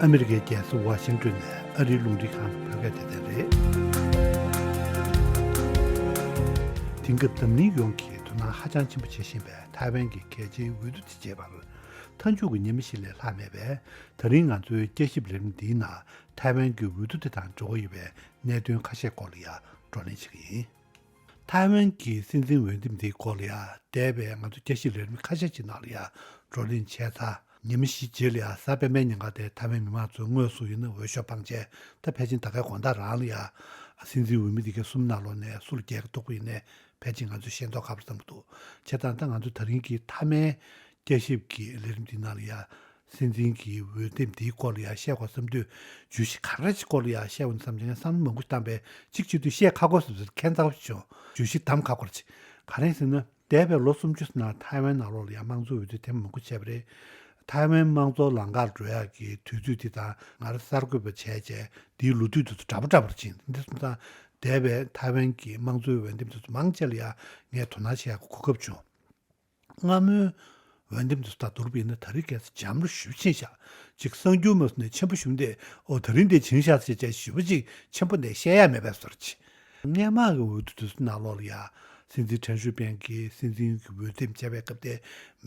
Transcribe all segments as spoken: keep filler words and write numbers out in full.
ཨ་མི་རི་ཀའི་རྒྱལ་ས་ཝ་ཤིང་ཏོན་ནས་ཨ་རིའི་རླུང་འཕྲིན་ཁང་བོད་སྐད་སྡེ་ཚན་རེད། དེང་སྐབས་འཛམ་གླིང་ཡོངས་ཀྱིས་དོ་སྣང་ཧ་ཅང་ཆེན་པོ་བྱེད་བཞིན་པའི་ཐའེ་ཝན་གྱི་གལ་ཆེའི་འོས་བསྡུ་དེ་རྗེས་མཐའ་མཇུག་གི་ཉི་མ་ཞིག་ལས་ལྷག་མེད་པས། ད་རིང་ང་ཚོའི་བསྐྱར་ཞིབ་ལས་རིམ་འདིའི་ནང་ཐའེ་ཝན་གྱི་འོས་བསྡུ་དེ་དང་འབྲེལ་བ་ཡོད་པའི་གནད་དོན་ཁ་ཤས་སྐོར་ལ་ཡང་བགྲོ་གླེང་བྱེད་ཀྱི་ཡིན། ཐའེ་ཝན་གྱི་སྲིད་འཛིན་འོས་འདེམས་འདིའི་སྐོར་ལ་ཡང་འདས་པའི་ང་ཚོ་བསྐྱར་ཞིབ་ལས་རིམ་ཁ་ཤས་ཀྱི་ནང་ལ་ཡང་བགྲོ་གླེང་བྱས་ཚར། ཉི་མ་བཞི་རྗེས་ལ་ཡང་གཟའ་སྤེན་པའི་ཉིན་ཀ་དེ་ཐའེ་ཝན་མི་མང་ཚོས་དངོས་སུ་ཡིན་ན་འོས་ཤོག་འཕངས་བྱས། ད་ཕལ་ཆེར་ད་གའི་དགོང་དག་རང་ལ་ཡང་སྲིད་འཛིན་འོས་མི་འདི་གའི་གསུམ་ནང་ལོགས་ནས་སུ་ལ་རྒྱལ་ཁ་ཐོབ་ཀྱི་ཡིན་ནའི་ཕལ་ཆེར་ང་ཚོས་ཤེས་མདོག་ཁ་པོ་བསམ་གྱི་འདུག་བྱས་ཙང་ད་ང་ཚོ་ད་རིང་གི་མཐའ་མའི་བསྐྱར་ཞིབ་ཀྱི་ལས་རིམ་འདི་ནང་ལ་ཡང་། སྲིད་འཛིན་གྱི་འོས་འདེམས་འདིའི་སྐོར་ལ་ཡང་བཤད་དགོས་བསམ་དུས། བརྗོད་གཞི་ག་རེ་ཅིག་སྐོར་ལ་ཡང་བཤད་དགོས་ན་བསམ་བྱས་ནས་བསམ་བློ་མང་པོ་བཏང་པས་གཅིག་བྱེད་དུས་བཤད་ཁག་པོ་བཟོས་ཚུལ་ཁྱད་མཚར་པོ་ཞིག་བྱུང་། བརྗོད་གཞི་གདམ་ཁག་པོ་ཅིག་ག་རེ་ཟེར་ན། འདས་པའི་ལོ་སུམ་ཅུ་ཙམ་ནང་ཐའེ་ཝན་ནང་ལོགས་ལ་ཡང་དམངས་གཙོའི་འོས་བསྡུ་ཐེངས་མང་པོ་བྱས་པ་རེད། ཐའེ་ཝན་དམངས་གཙོ་ལམ་ཁར་འགྲོ་ཡག་གི་དུས་ཚོད་དེ་དང་ང་རང་གསར་འགོད་པ་བྱས་རྗེས་འདིའི་ལོ་དུས་དེ་ཚོ་འདྲ་པོ་འདྲ་པོ་ཅིག་ཡིན། འདི་སོང་ཙང་འདས་པའི་ཐའེ་ཝན་གྱི་དམངས་གཙོའི་འོས་འདེམས་དེ་ཚོ་མང་ཆེ་ལ་ཡང་ངས་དོ་སྣང་བྱེད་ཡག་གི་གོ་སྐབས་བྱུང་། སྔ་མོའི་འོས་འདེམས་དེ་ཚོ་དང་བསྡུར་བ་ཡིན་ན་ད་རེས་གལ་སྲིད་འཇམ་རུ་ཞེ་པོ་ཕྱིན་ཤག་ཅིག་གསར་འགྱུར་མ་སོང་ནས་ཆེན་པོ་ཞེ་པོ་འདི་ཨོ་ད་རིང་འདི་ཕྱིན་ཤག་ཟེར་བྱས་ཞེ་པོ་ཅིག་ཆེན་པོ་ནས་བཤད་ཡ་མེད་པའི་བཟོ་འདྲ་ཅིག་སྔོན་མ་གི་འོས་བསྡུ་དེ་ཚོ་ནང་ལོགས་ལ་ཡ་སྲིད་འཛིན་ཁྲེན་ཧྲུའུ་ཅིན་གྱིས་སྲིད་འཛིན་གྱི་འོས་འདེམས་བྱས་པའི་སྐབས་དེ་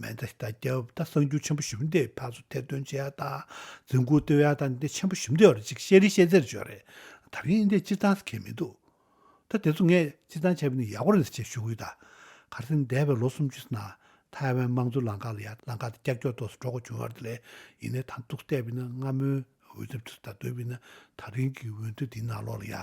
མེ་མདའ་ཞིག་ད་བརྒྱབ། ད་གསར་འགྱུར་ཆེན་པོ་ཞེ་པོ་འདི་ཕར་ཚུར་ཐེར་འདོན་བྱེད་ཡ་དང་འཛིན་བཀུར་སྟོན་ཡ་དང་འདི་ཆེན་པོ་ཞེ་པོ་འདི་ཡོད་རེད། ཅིག་བཤད་རིན་བཤད་རྩེར་བྱོས་རེད། ད་རིང་འདི་སྤྱིར་བཏང་ཟེར་མཁན་མི་འདུག་ད་དེ་ཚོ་ངས་སྤྱིར་བཏང་བྱས་པ་ཡིན་ན་ཡག་པོ་རེད་ཟེར་བྱས་ཞུ་གི་ཡོད། ད་ག་རེ་ཟེར་ན་འདས་པའི་ལོ་སུམ་ཅུ་ཙམ་ནང་ཐའེ་ཝན་དམངས་གཙོའི་ལམ་ཁ་ལ་ཡ་ལམ་ཁ་དེ་ཀྱག་ཀྱོག་ཏོག་ཙམ་འགྲོ་དགོས་བྱུང་བ་རེད། དེ་ལས་ཡིན་ནའི་ད་ཐུག་བལྟས་པ་ཡིན་ན་སྔ་མོའི་འོས་འདེམས་དེ་ཚོ་དང་བསྡུར་བ་ཡིན་ན་ད་རིང་གི་འོས་བསྡུ་འདིའི་ནང་ལོགས་ལ་ཡ་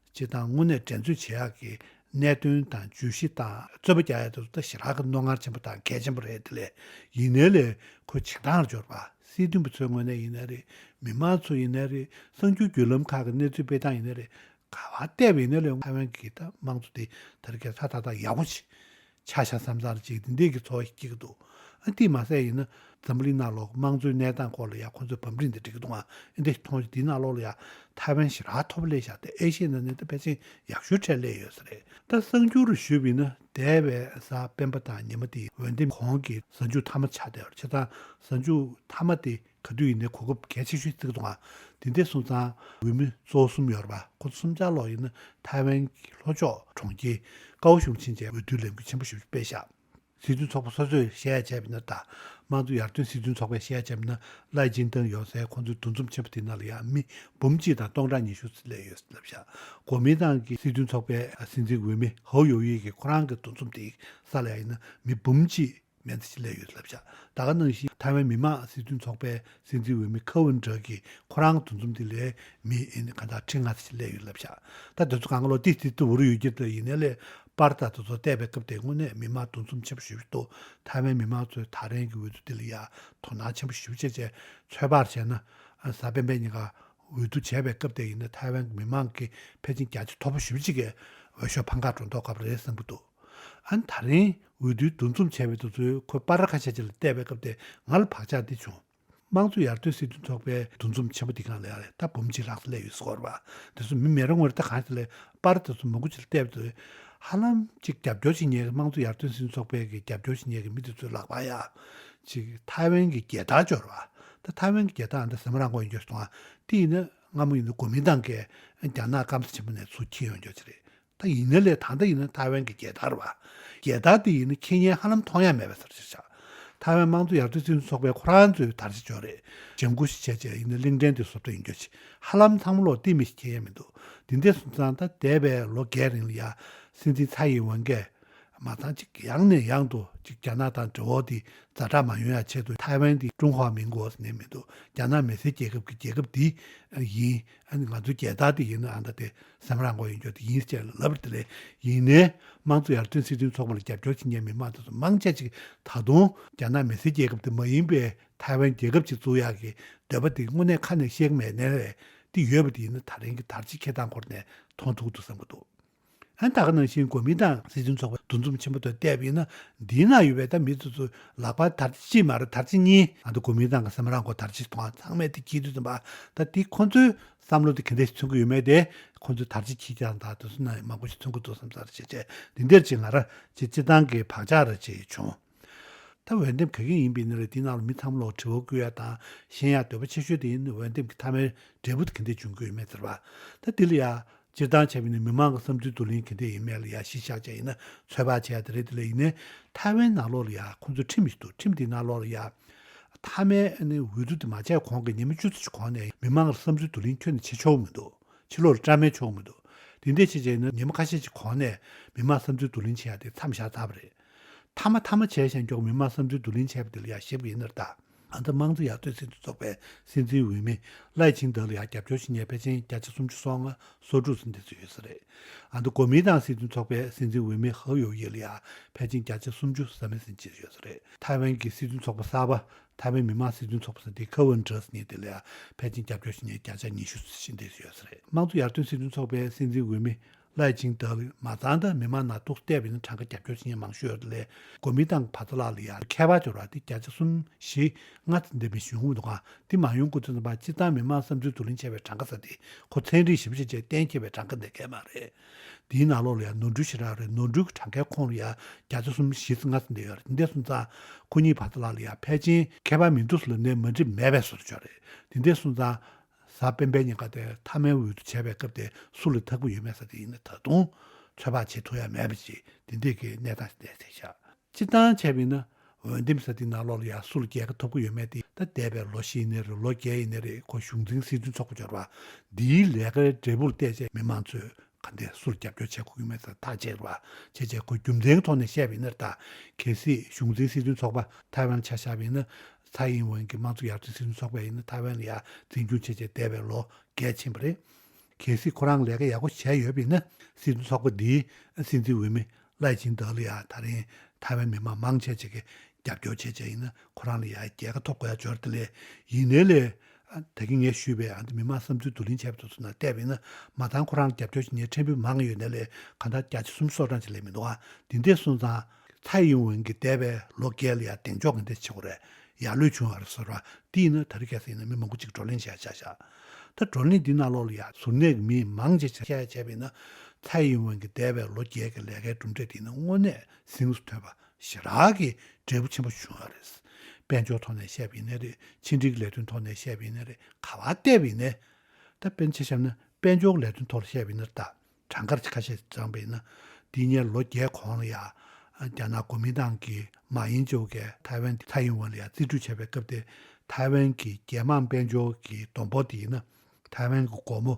སྤྱིར་བཏང་དངོས་གནས་འགྲན་རྩོད་བྱེད་ཡག་གི་གནད་དོན་དང་བརྗོད་གཞི་དང་རྩོད་པ་རྒྱག་ཡ་དེ་ཚོ་ད་ཞེ་དྲག་གི་རྣོ་ངར་ཆེན་པོ་དང་གལ་ཆེན་པོ་རེད། དེ་ལས་ཡིན་ནའི་ལས་ཁོ་བྱེད་སྟངས་ལ་འབྱོར་བ་སྲིད་དོན་པ་ཚོའི་ངོས་ནས་ཡིན་ནའི་རེད། མི་མང་ཚོ་ཡིན་ནའི་རེད། གསར་འགྱུར་བརྒྱུད་ལམ་ཁག་གི་གནས་ཚུལ་སྤེལ་སྟངས་ཡིན་ནའི་རེད། ག་བ་བལྟས་པ་ཡིན་ན་ལས་ཐའེ་ཝན་གྱི་ད་དམངས་གཙོ་དེ་ད་རེས་ཀྱི་ཧྲ་ཐག་ཐག་ཡག་པོ་ཞིག་ཆགས་ཤག་བསམ་ཚར་ཅིག་འདི་འདྲས་ཀྱི་ཚོར་བ་ཞིག་སྐྱེ་གི་འདུག་ཨ་འདི་མ་ཟད་ཡིན་ན་འཛམ་བུ་གླིང་ནང་ལོགས་དམངས་གཙོའི་གནས་སྟངས་སྐོར་ལ་ཡང་ཁོང་ཚོས་བམ་བླིག་འདི་འབྲི་གི་འདུག་ཨ་འདི་མཐོང་ཅིག་འདི་ནང་ལོགས་ལ་ཡང་ཐའེ་ཝན་ཞེ་དྲག་མཐོ་པོ་སླེབས་ཤག་དེ་ཨེ་ཤི་ཡའི་ནང་ནས་ད་ཕལ་ཆེར་ཡག་ཤོས་གྲས་སླེབས་ཡོད་ས་རེད། ད་གསར་འགྱུར་རུ་ཞུས་པ་ཡིན་ན་འདས་པའི་གཟའ་སྤེན་པ་དང་ཉི་མ་དེ་འོས་འདེམས་གོང་གི་གཟའ་མཇུག་མཐའ་མ་ཆགས་བསྡད་ཡོད་རེད། བྱས་ཙང་གཟའ་མཇུག་མཐའ་མ་དེ་ག་དུས་ཡིན་ནའི་གོ་སྐབས་གལ་ཆེ་ཤོས་བརྩི་གི་འདུག་ཨ། དེ་འདྲ་སོང་ཙང་འོས་མི་གཙོ་བོ་གསུམ་ཡོད་རེད་པ། ཁོ་ཚོ་གསུམ་ཆར་ལོག་ཡིན་ན་ཐའེ་ཝན་གྱི་ལྷོ་ཕྱོགས་གྲོང་ཁྱེར་ཀའོ་ཤུང་ཕྱིན་བྱས་འོས་བསྡུའི་ལས་འགུལ་ཆེན་པོ་ཞིག་སྤེལ་ཤག་སྲིད་དོན་ཚོགས་པ་སོ་སོས་བཤད་ཡ་བྱས་པ་ཡིན་ན་ད་དམངས་གཙོ་ཡར་ཐོན་སྲིད་དོན་ཚོགས་པས་བཤད་ཡ་བྱས་པ་ཡིན་ན་ལའེ་ཅིན་ཏང་ཡོད་སའི་ཁོང་ཚོའི་འདུ་འཛོམས་ཆེན་པོ་དེ་ནང་ལ་ཡང་མི་འབུམ་གཅིག་དང་སྟོང་ཕྲག་ཉི་ཤུ་ཙམ་སླེབས་ཡོད་ལབ་ཤག་གོ་མིན་ཏང་གི་སྲིད་དོན་ཚོགས་པའི་སྲིད་འཛིན་འོས་མི་ཧའོ་ཡོ་ཡི་གིས་ཁོ་རང་གི་འདུ་འཛོམས་དེའི་ས་ལ་ཡིན་ན་མི་འབུམ་གཅིག་མན་ཙམ་ཅིག་སླེབས་ཡོད་ལབ་ཤག་ད་ག་ནང་བཞིན་ཐའེ་ཝན་མི་དམངས་སྲིད་དོན་ཚོགས་པའི་སྲིད་འཛིན་འོས་མི་ཁ་ཝུན་ཌྲ་གིས་ཁོ་རང་འདུ་འཛོམས་དེ་ལས་མི་ཨིན་ག་ད་ཁྲི་ལྔ་ཙམ་ཅིག་སླེབས་ཡོད་ལབ་ཤག་ད་དེ་ཚོ་གང་ག་ལོ་ཏི་ཏི་ཏི་འུ་རུ་ཡོད་ཀྱི་ད་ཡིན་ནའི་ལས་པར་དང་དེ་ཚོ་བལྟས་པའི་སྐབས་དེ་དངོས་གནས་མི་དམངས་འདུ་འཛོམས་ཆེན་པོ་ཞེ་པོ་ཅིག་འདུག་ཐའེ་ཝན་མི་དམངས་ཚོས་ད་རིང་གི་འོས་བསྡུ་དེ་ལ་ཡ་དོ་སྣང་ཆེན་པོ་ཞེ་པོ་ཅིག་བྱས། ཚོད་དཔག་བྱས་ན་གཟའ་སྤེན་པའི་ཉིན་ཀ་འོས་བསྡུ་བྱས་པའི་སྐབས་དེ་ཡིན་ན་ཐའེ་ཝན་གྱི་མི་དམངས་ཀྱི་ཕལ་ཆེར་བརྒྱ་ཆ་དོག་པོ་ཞེ་པོ་ཅིག་གིས་འོས་ཤོག་འཕང་ཁ་འགྲོ་མདོག་ཁ་པོ་རེད་བསམ་གྱི་འདུག་ཨ་ནི་ད་རིང་འོས་བསྡུའི་འདུ་འཛོམས་བྱས་པའི་དུས་ཚོད་ཁོས་པར་ཁ་ཤས་ཅིག་ལ་བལྟས་པའི་སྐབས་དེ་ང་ལ་བག་ཆགས་འདི་བྱུང་། དམངས་གཙོ་ཡར་ཐོན་སྲིད་དོན་ཚོགས་པའི་འདུ་འཛོམས་ཆེན་པོ་འདི་སྒང་ལ་ཡ་ད་འབུམ་གཅིག་ལྷག་ཙམ་སླེབས་ཡོད་སྐོར་བ། དེ་ཚོ་མི་མེད་རུང་བར་ད་གང་ཞིག་ལས་པར་དེ་ཚོ་མང་པོ་ཅིག་ལ་བལྟས་པ་དེ་ཧ་ལམ་ཅིག་རྒྱབ་སྐྱོར་བྱེད་མཁན་དམངས་གཙོ་ཡར་ཐོན་སྲིད་དོན་ཚོགས་པའི་གི་རྒྱབ་སྐྱོར་བྱེད་མཁན་གི་མི་དེ་ཚོའི་ལག་པར་ཡ་ཅིག་ཐའེ་ཝན་གྱི་རྒྱལ་དར་འབྱོར་བ། ད་ཐའེ་ཝན་གྱི་རྒྱལ་དར་འདི་ཟ་མ་རང་གོ་ཡིན་རྒྱུ་ཞིག་མཐོང་བ། དེ་ཡིན་ན་སྔ་མོ་ཡིན་ན་གོ་མིན་ཏང་གིས་རྒྱ་ནག་སྐམ་ས་ཆེན་པོ་ནས་ཚུར་འཁྱེར་ཡོང་རྒྱུ་ཅིག་རེད། ད་ཡིན་ན་ལས་ད་ལྟ་ཡིན་ན་ཐའེ་ཝན་གྱི་རྒྱལ་དར་བ། རྒྱལ་དར་དེ་ཡིན་ན་ཁྱེད་ཉན་ཧ་ལམ་མཐོང་ཡ་མེད་པའི་སར་ཆགས་ཤག་ཐའེ་ཝན་དམངས་གཙོ་ཡར་ཐོན་སྲིད་དོན་ཚོགས་པའི་ཁོ་རང་ཚོའི་དར་ཆ་འབྱོར་རེད། ལྗང་ཁུ་ཞིག་བྱས་བྱས་ཡིན་ན་གླིང་ཕྲན་དེ་བཟོ་ལྟ་ཡིན་རྒྱུ་ཆེ། ཧ་ལམ་ཚང་མ་ལོག་སྟེ་མི་ཞིག་ཁྱེད་ཡ་མི་འདུག་དེ་འདྲ་སོང་ཙང་ད་འདས་པའི་ལོ་བརྒྱད་རིང་ལ་ཡ་སྲིད་འཛིན་ཚའེ་ཡིན་ཝེན་གྱིས་མ་ཚང་ཅིག་ཡང་ནས་ཡང་དུ་ཅིག་རྒྱ་ནག་དང་འབྲེལ་བ་དེ་ཛ་དྲག་མ་ཡོང་ཡ་ཆེད་དུ་ཐའེ་ཝན་དེ་ཀྲུང་ཧྭ་མིན་གོ་ཟེར་ནས་མི་འདུག་རྒྱ་ནག་མི་སེར་རྒྱལ་ཁབ་ཀྱི་རྒྱལ་ཁབ་དེ་ཡིན། ཨ་ནི་ང་ཚོའི་རྒྱལ་དར་དེ་ཡིན་ན་ཨ་ད་དེ་ཟ་མ་རང་གོ་ཡིན་རྒྱུ་དེ་ཡིན་ཅེས་ལབ་པ་དེ་ལས་ཡིན་ནའི་དམངས་གཙོ་ཡར་ཐོན་སྲིད་དོན་ཚོགས་པ་ལ་རྒྱབ་སྐྱོར་བྱེད་མཁན་མི་མང་དེ་ཚོ་མང་ཆེ་ཅིག་ད་དུང་རྒྱ་ནག་མི་སེར་རྒྱལ་ཁབ་དེ་མ་ཡིན་པའི་ཐའེ་ཝན་རྒྱལ་ཁབ་ཅིག་བཙུགས་ཡག་གི་འདོད་པ་དེ་དངོས་གནས་ཁ་ནས་བཤད་ཀྱི་མེད་ནའི་རེད། དེ་ཡོད་པ་དེ་ཡིན་ན་ད་རིང་གི་དར་ཆའི་འཁྱེར་སྟངས་སྐོར་ནས་མཐོང་ཐུབ་ཀྱི་འདུག་བསམ་གྱི་འདུག་ཨ་ནི་ད་ག་ནང་བཞིན་གོ་མིན་ཏང་སྲིད་དོན་ཚོགས་པའི་འདུ་འཛོམས་ཆེན་པོ་དེ་བལྟས་པ་ཡིན་ན་འདིའི་ནང་ཡོད་པའི་ད་མི་དེ་ཚོ་ལག་པར་དར་ཆ་གཅིག་མ་རེད། དར་ཆ་གཉིས། ཨ་ད་གོ་མིན་ཏང་གི་ཟ་མ་རང་གོ་དར་ཆ་དང་ཚང་མས་དེ་འཁྱེར་དུས་ཙམ་པ་ད་དེ་ཁོང་ཚོའི་བསམ་བློ་དེ་ག་འདྲ་ཞིག་མཚོན་གྱི་ཡོད་མེད་དེ་ཁོང་ཚོས་དར་ཆ་འཁྱེར་ཀྱང་ད་དེ་ཚོ་ནང་མང་པོ་ཞིག་མཚོན་གྱི་འདུག་བསམ་ཚར་བྱས་བྱས་འདི་འདིར་ཅིག་ང་ར་ཅིག་སྤྱིར་བཏང་གི་བག་ཆགས་ར་ཅིག་བྱུང་། ད་འོས་འདེམས་ག་གི་ཡིན་པ་ཡིན་ན་རེད། དེའི་ནང་ལ་མི་ཚང་མ་ལོག་དྲི་བ་བཀོད་ཡ་དང་ཤེས་ཡ་འདོད་པ་ཆེ་ཤོས་དེ་ཡིན་ན་འོས་འདེམས་ཀྱི་མཐའ་མའི་འབྲས་བུ་དེ་ག་འདྲས་འབྱུང་གི་ཡོད་མེད་ཟེར་བ། ད་དེ་ལ་ཡ། སྤྱིར་བཏང་བྱས་པ་ཡིན་ན་མི་མང་གི་བསམ་ཚུལ་བསྡུ་ལེན་ག་འདྲས་ཡིན་མེད་ལ་ཡ་གཞི་བཞག་བྱས་ཡིན་ན་ཚོད་དཔག་བྱས་ཡ་དེ་རེད། དེ་ལ་ཡིན་ནའི་ཐའེ་ཝན་ནང་ལོགས་ལ་ཡ་ཁོང་ཚོ་ཁྲིམས་ཤིག་འདུག་ཁྲིམས་དེའི་ནང་ལོགས་ལ་ཡ། མཐའ་མའི་ཨ་ནི་འོས་བསྡུ་དེ་མ་བྱས་གོང་གི་ཉི་མ་བཅུ་ཙམ་ཞིག་གོང་ནས་མི་མང་གི་བསམ་ཚུལ་བསྡུ་ལེན་ཁྱོན་ནས་བྱེད་ཆོག་གི་མི་འདུག་ཕྱི་ལོགས་ལ་བཀྲམ་མེད་ཆོག་གི་མི་འདུག་དེ་འདྲས་བྱས་བྱས་ན་ཉི་མ་ཁ་ཤས་ཅིག་གོང་ནས་མི་མང་བསམ་ཚུལ་བསྡུ་ལེན་བྱེད་ཡ་དེ་མཚམས་བཞག་ཚར་བ་རེད། མཐའ་མ་མཐའ་མ་བྱས་ཤིང་མགྱོགས་མི་མང་བསམ་ཚུལ་བསྡུ་ལེན་བྱས་པ་དེ་ལ་ཡ་ཞིབ་ཡིན་ནར་ད། ཨ་ད་དམངས་གཙོ་ཡར་ཐོན་སྲིད་དོན་ཚོགས་པའི་སྲིད་འཛིན་འོས་མི་ལའེ་ཆིང་ཏེ་ལ་ཡ་རྒྱབ་སྐྱོར་བྱེད་མཁན་ཕལ་ཆེར་བརྒྱ་ཆ་སུམ་ཅུ་སོ་ལྔ་སོ་དྲུག་ཙམ་དེ་ཚོ་ཡོད་ས་རེད། ཨ་ད་གོ་མིན་ཏང་སྲིད་དོན་ཚོགས་པའི་སྲིད་འཛིན་འོས་མི་ཧའོ་ཡོ་ཡེ་ལ་ཡ་ཕལ་ཆེར་བརྒྱ་ཆ་སུམ་ཅུ་ཙམ་ཙམ་ཅིག་ཡོད་ས་རེད། ཐའེ་ཝན་གྱི་སྲིད་དོན་ཚོགས་པ་གསར་པ་ཐའེ་ཝན་མི་དམངས་སྲིད་དོན་ཚོགས་པ་ཟེར་དེ་ཁ་ཝན་ཏྲས་ཉིན་དེ་ལ་ཡང་ཕལ་ཆེར་རྒྱབ་སྐྱོར་བྱེད་མཁན་བརྒྱ་ཆ་ཉི་ཤུ་ཙམ་དེ་ཡོད་ས་རེད། དམངས་གཙོ་ཡར་ཐོན་སྲིད་དོན་ཚོགས་པའི་སྲིད་འཛིན་འོས་མི་ལའེ་ཆིང་ཏེ་ལ་མ་ཚང་ད་མི་མང་ནང་ཏོག་བལྟས་པ་ཡིན་ན་གྲངས་ཀ་རྒྱབ་སྐྱོར་བྱེད་མཁན་མང་ཤོས་ཡོད་རེད། ལས་གོ་མིན་ཏང་བར་ཐ་ལག་ལ་ཡང་ཁྱད་པར་འབྱོར་བ་དེ་བརྒྱ་ཆ་གསུམ་བཞི་ལྔ་ཙམ་འདི་མི་ཞུ་འོང་འདུག་ག་དེ་མ་ཡོང་དགོས་ཚུལ་ཙམ་པ་སྤྱིར་བཏང་མི་མང་བསམ་ཚུལ་བསྡུ་ལེན་བྱས་པའི་གྲངས་ཀ་ཟེར་དེ་ཁོ་ཚན་རིག་ཞིབ་ཕྲ་བྱས་གཏན་འཁེལ་བའི་གྲངས་ཀ་འདི་གས་མ་རེད། དེའི་ནང་ལོགས་ལ་ཡང་ནོར་འཁྲུལ་ཞེ་དྲག་རེད། ནོར་འཁྲུལ་གྱི་གྲངས་ཀའི་ཁོངས་ལ་ཡང་བརྒྱ་ཆ་གསུམ་བཞི་ཙམ་ལྔ་ཙམ་འདི་ཡོད་རེད། དེ་འདྲ་སོང་ཙང་ཁོ་གཉིས་བར་ཐ་ལག་ལ་ཡང་ཕལ་ཆེར་ཁྱད་པར་མི་འདུག་ཟེར་ལབ་ནའི་མ་འགྲིག་མེད་པའི་བཟོ་འདྲ་ཅིག་ཡོད་རེད། དེ་འདྲ་སོང་ཙང་གཟའ་སྤེན་པའི་ཉིན་ཀ་དེ་མཐའ་མའི་འོས་བསྡུ་བྱས་པའི་སྐབས་དེ་སུ་ལ་ཐག་པ་ཡོད་མེད་ཟེར་དེ་ཡིན་ན་ད་དུང་ཚོད་དཔག་བྱེད་ཐུབ་ཡ་མེད་པ་ཅིག་དེ་འདྲས་ཀྱི་གནས་སྟངས་ཤིག་གནས་ཚུལ་ཤག་སྤྱིར་བཏང་བྱས་པ་ཡིན་ན་འོས་འདེམས་ཟེར་དེ་ནང་ལོགས་ལ་ཡང་སུ་ལ་རྒྱལ་ཁ་ཐོབ་ཀྱི་ཡོད་མེད་དེ་ད་འདས་པའི་ལོ་བཞི་ཡིན་ནའི་རེད། ལོ་བརྒྱད་ཡིན་ནའི་རེད། ཁོ་གཞུང་འཛིན་སྲིད་དོན་ཚོགས་པ་འབྱོར་བ་འདིའི་ལས་ཀའི་འབྲས་བུར་བལྟས་བྱས་མི་མང་ཚོས་ག་འདྲས་སུར་རྒྱབ་སྐྱོར་བྱེད་དགོས་ཀྱི་མེད་ཟེར་ཐག་བཅད་པ་བྱས་རྗེས་ཁོ་རྒྱུ་མཚན་གྱི་ཐོག་ནས་བཤད་པ་ཡིན་ན་ད་གལ་སྲིད་གཞུང་འཛིན་སྲིད་དོན་ཚོགས་པ་ཐའེ་ཝན་ཆ་བཞག་པ་ཡིན་ན་ཚའེ་ཡིན་ཝེན་གྱི་དམངས་གཙོ་ཡར་ཐོན་སྲིད་དོན་ཚོགས་པ་ཡིན་ན་ཐའེ་ཝན་ལ་ཡ་འཛིན་སྐྱོང་བྱས་རྗེས་འདས་པའི་ལོ་བརྒྱད་ཕྱིན་པ་རེད། གལ་སྲིད་ཁོ་རང་ལས་ཀ་ཡག་པོ་བྱས་ཡོད་པ་ཡིན་ན་སྲིད་དོན་ཚོགས་པ་འདིའི་སྲིད་འཛིན་འོས་མི་ལའེ་ཆིང་ཏེ་ལ་ཡ་ད་རིང་ཐའེ་ཝན་མི་མང་མང་ཆེ་ཅིག་གིས་རྒྱབ་སྐྱོར་བྱས་བྱས་ཡིན་ན་ཁོ་རང་ལ་ཡ་རྒྱལ་ཁ་ཐོབ་དགོས་ཡ་འབྱོར་དེ་ལས་ཡིན་ནའི་ལས། ཨ་ད་གིན་ངས་ཞུས་པའི་ཨ་འདི་མི་མང་བསམ་ཚུལ་བསྡུ་ལེན་བྱས་པ་དེ་ཚོ་ནང་བལྟས་པ་ཡིན་ན་མ་མཐའ་ཁོ་རང་ལ་རྒྱབ་སྐྱོར་བྱེད་མཁན་ཕྲན་བུ་མང་ཡོད་ནའི་ལས་གང་ལྟར་བརྒྱ་ཆ་སུམ་ཅུ་སོ་གྲངས་ཅིག་ལས་མི་འདུག་ཨ་དེ་འདྲས་སོང་ཙང་ཚའེ་ཡིན་ཝེན་གྱིས་འདས་པའི་ལོ་བརྒྱད་ལ་ཡ་གདེང་འཇོག་གི་འདྲས་བྱེད་དགོས་རེད། ཡར་ལུས་བྱུང་བ་རེད་ཟེར་བ་དེ་ཡིན་ན་ད་རེས་ཁ་སང་ཡིན་ན་མི་མང་པོ་ཅིག་བགྲོ་གླེང་བྱས་བྱས་བྱས། ད་བགྲོ་གླེང་འདི་ནང་ལོགས་ལ་ཡ་ཟུར་གནས་ཀྱི་མི་མང་ཆེ་ཆ་བཤད་བྱས་པ་ཡིན་ན་ཚའེ་ཡིན་ཝེན་གྱི་འདས་པའི་ལོ་བརྒྱད་ཀྱི་ལས་ཀའི་གྲུབ་འབྲས་དེ་ཡིན་ན་དངོས་གནས་གཟེངས་སུ་ཐོན་པ་ཞེ་དྲག་གི་འབྲས་བུ་ཆེན་པོ་བྱུང་བ་རེད། དཔལ་འབྱོར་ཐོག་ནས་བཤད་པ་ཡིན་ན་རེད། ཕྱི་འབྲེལ་གྱི་ལས་དོན་ཐོག་ནས་བཤད་པ་ཡིན་ན་རེད། ག་བ་བལྟས་པ་ཡིན་ནའི། ད་དཔེར་ན་ཆ་བཞག་ན་དཔལ་འབྱོར་ལས་དོན་ཐོག་ལ་བཤད་པ་ཡིན་ན་ད་གྲངས་ཀ་ཁ་ཤས་བགྲངས་པ་ཡིན་ན། དེ་སྔོན་ལོ་བརྒྱད་གོང་ལ་ཡ། རྒྱ་ནག་གོ་མིན་ཏང་གི་མཱ་ཡིན་ཅེའུ་གིས་ཐའེ་ཝན་དེ་ཚའེ་ཡིན་ཝེན་ལ་ཡ་རྩིས་སྤྲོད་བྱས་པའི་སྐབས་དེ་ཐའེ་ཝན་གྱི་རྒྱལ་དམངས་དཔལ་འབྱོར་གྱི་བསྡོམས་འབོར་དེ་ཡིན་ན་ཐའེ་ཝན་གྱི་སྒོར་མོ་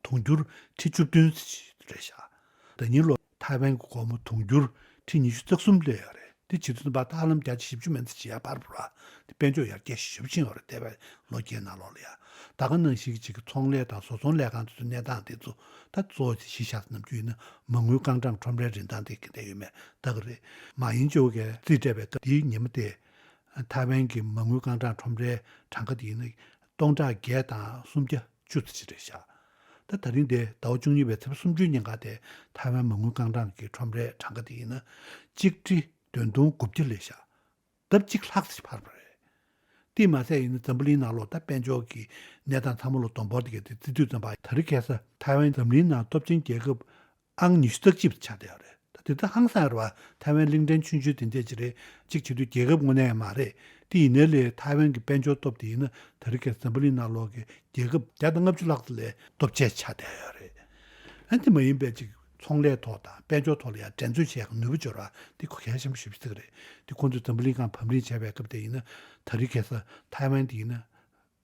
དུང་ཕྱུར་ཁྲི་བཅུ་བདུན་རེད་ཤག་ད་ཉིན་ལོ་ཐའེ་ཝན་གྱི་སྒོར་མོ་དུང་ཕྱུར་ཁྲི་ཉི་ཤུ་རྩ་གསུམ་སླེབས་ཡོད་རེད། དེ་བྱེད་དུས་ཙམ་པ་ད་ཧ་ལམ་བརྒྱ་ཆ་བཞི་བཅུ་མན་ཙམ་ཞིག་ཡར་འཕར་བ་རེད། དེ་དཔལ་འབྱོར་ཡར་རྒྱས་ཞེ་པོ་ཕྱིན་ཡོད་རེད། འདས་པའི་ལོ་བརྒྱད་ནང་ལོགས་ལ་ཡ། ད་ག་ནང་བཞིན་གྱི་ཚོང་ལས་དང་བཟོ་ཚོང་ལས་ཁང་དེ་ཚོའི་གནས་སྟངས་དེ་ཚོ་ད་གཙོ་བོ་གཞི་བཞག་ནམ་རྒྱུན་ཡིན་ན་མ་དངུལ་རྐང་གྲངས་ཁྲོམ་རའི་རིན་ཐང་དེ་ག་འདྲ་ཡོད་མེད་ལྟ་གི་རེད། མཱ་ཡིན་ཅེའུ་གིས་རྩིས་སྤྲད་པའི་སྐབས་དེའི་ཉི་མ་དེ་ཐའེ་ཝན་གྱི་མ་དངུལ་རྐང་གྲངས་ཁྲོམ་རའི་གྲངས་ཀ་དེ་ཡིན་ན་སྟོང་ཕྲག་བརྒྱད་དང་སུམ་བརྒྱ་བཅུ་ཙམ་ཅིག་རེད་ཤག་ད་ད་རིང་དེ་ཟླ་བ་བཅུ་གཉིས་པའི་ཚེས་པ་སུམ་ཅུའི་ཉིན་ཀ་དེ་ཐའེ་ཝན་མ་དངུལ་རྐང་གྲངས་ཀྱི་ཁྲོམ་རའི་གྲངས་ཀ་དེ་ཡིན་ན་གཅིག་ཁྲི་བདུན་སྟོང་དགུ་བརྒྱ་ལས་ཤག་ལྡབ་གཅིག་ལྷག་ཙམ་འཕར་བ་རེད། དེས་མ་ཟད་ཡིན་ན་འཛམ་བུ་གླིང་ནང་ལོགས་ད་དཔལ་འབྱོར་གྱི་གནས་སྟངས་ཚང་མ་ལ་བསྡོམས་འབོར་དེ་ག་དེ་བརྩི་དུས་ཙམ་པ་ད་རེས་ཁ་སང་ཐའེ་ཝན་འཛམ་གླིང་ནང་སྟོབས་ཆེན་རྒྱལ་ཁབ་ཨང་ཉི་ཤུ་རྩ་གཅིག་ཆགས་བསྡད་ཡོད་རེད། ད་དེ་ད་ཧང་སང་རེད་བ། ཐའེ་ཝན་གླིང་ཕྲན་ཆུང་ཆུང་དེ་འདྲས་ཅིག་རེད། གཅིག་བྱེད་དུས་རྒྱལ་ཁབ་དངོས་གནས་ཡང་མ་རེད། དེ་ཡིན་ནའི་ལས་ཐའེ་ཝན་གྱི་དཔལ་འབྱོར་སྟོབས་དེ་ཡིན་ན་ད་རེས་ཁ་སང་འཛམ་བུ་གླིང་ནང་ལོགས་ཀྱི་རྒྱལ་ཁབ་བརྒྱ་དང་ལྔ་བཅུ་ལྷག་ཙམ་ལས་སྟོབས་ཆེ་ཆགས་བསྡད་ཡོད་རེད། ཨ་དེ་མ་ཡིན་པའི་ཅིག་ཚོང་ལས་ཐོག་དང་དཔལ་འབྱོར་ཐོག་ལ་ཡང་འགྲན་རྩོད་བྱེད་ཡག་ནུས་པ་འབྱོར་བ་དེ་ཁོ་གལ་ཆེན་པོ་ཞེ་པོ་ཅིག་རེད། དེ་ཁོང་ཚོས་འཛམ་བུ་གླིང་སྒང་ཕམ་ཉེས་བྱས་པའི་སྐབས་དེ་ཡིན་ན་ད་རེས་ཁ་སང་ཐའེ་ཝན་དེ་ཡིན་ན་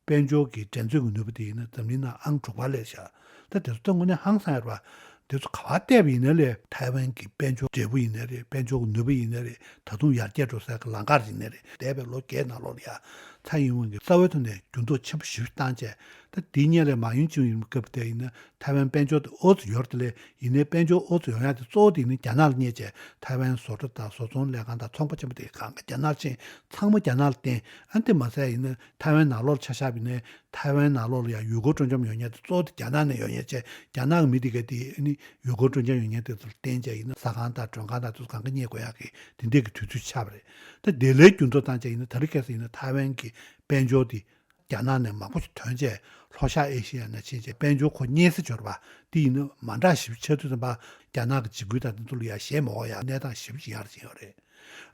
དཔལ་འབྱོར་གྱི་འགྲན་རྩོད་ཀྱི་ནུས་པ་དེ་ཡིན་ན་འཛམ་གླིང་ནང་ཨང་དྲུག་པ་སླེབས་ཤག་ད་དེ་ཚོ་ད་དངོས་གནས་ཧང་སང་ཡོད་རེད་བ། དེ་ཚོ་ག་པར་བལྟས་པ་ཡིན་ན་ལས་ཐའེ་ཝན་གྱི་དཔལ་འབྱོར་འབྲས་བུ་ཡིན་ན་རེད། དཔལ་འབྱོར་གྱི་ནུས་པ་ཡིན་ན་རེད། ད་དུང་ཡར་རྒྱས་འགྲོ་སའི་གི་ལམ་ཁ་ཡིན་ན་རེད། འདས་པའི་ལོ་བརྒྱད་ནང་ལོགས་ལ་ཡ་ཚའེ་ཡིན་ཝེན་གྱིས་རྩ་བའི་ཐོག་ནས་འགྱུར་ལྡོག་ཆེན་པོ་ཞེ་པོ་བཏང་བྱས། ད་དེའི་སྔོན་ལ་མཱ་ཡིན་ཅེའུ་ཡིན་པའི་སྐབས་དེ་ཡིན་ན་ཐའེ་ཝན་དཔལ་འབྱོར་དེ་ཨོ་ཙམ་ཡོད་རེད་དེ་ལས་ཡིན་ནའི་དཔལ་འབྱོར་ཨོ་ཙམ་ཡོང་ཡ་དེ་གཙོ་བོ་དེ་ཡིན་ན་རྒྱ་ནག་ལ་བསྙད་བྱས་ཐའེ་ཝན་བཟོ་གྲྭ་དང་བཟོ་ཚོང་ལས་ཁང་དང་ཚོང་པ་ཆེན་པོ་དེ་གང་ག་རྒྱ་ནག་ཕྱིན། ཚང་མ་རྒྱ་ནག་ལ་བརྟེན། ཨ་དེ་མ་ཟད་ཡིན་ན་ཐའེ་ཝན་ནང་ལོགས་ལ་ཆ་བཞག་པ་ཡིན་ན་ཐའེ་ཝན་ནང་ལོགས་ལ་ཡང་ཡུལ་སྐོར་སྤྲོ་འཆམ་ཡོང་མཁན་དེ་གཙོ་བོ་དེ་རྒྱ་ནག་ནས་ཡོང་མཁན་བྱས། རྒྱ་ནག་གི་མི་དེ་ག་དེ་ཨ་ནི་ཡུལ་སྐོར་སྤྲོ་འཆམ་ཡོང་མཁན་དེ་ཚོ་ལ་བརྟེན་བྱས་ཡིན་ན་ཟ་ཁང་དང་མགྲོན་ཁང་དང་དེ་ཚོ་གང་ག་གཉེར་དགོས་ཡག་གི་དེ་འདྲས་ཀྱི་དུས་ཚོད་ཆགས་པ་རེད། ད་དེ་ལས་འགྱུར་ལྡོག་བཏང་བྱས་ཡིན་ན་ད་རེས་ཁ་སང་ཡིན་ན་ཐའེ་ཝན་གྱི་དཔལ་འབྱོར་དེ་རྒྱ་ནག་ནས་མང་པོ་ཞིག་ཐོན་བྱས་ལྷོ་ཤར་ཨེ་ཤི་ཡ་ནང་ཕྱིན་བྱས་དཔལ་འབྱོར་ཁོ་གཉན་སྲིད་འབྱོར་བ་དེ་ཡིན་ན་མ་འདྲ་ཞིག་ཆགས་དུས་ཙམ་པ་རྒྱ་ནག་གི་འཇིགས་སྐུལ་དང་དེ་ཚོ་ལ་ཡ་ཞེད་མ་དགོས་ཡག་གནས་སྟངས་ཞེ་པོ་ཅིག་ཡར་ཕྱིན་ཡོད་རེད།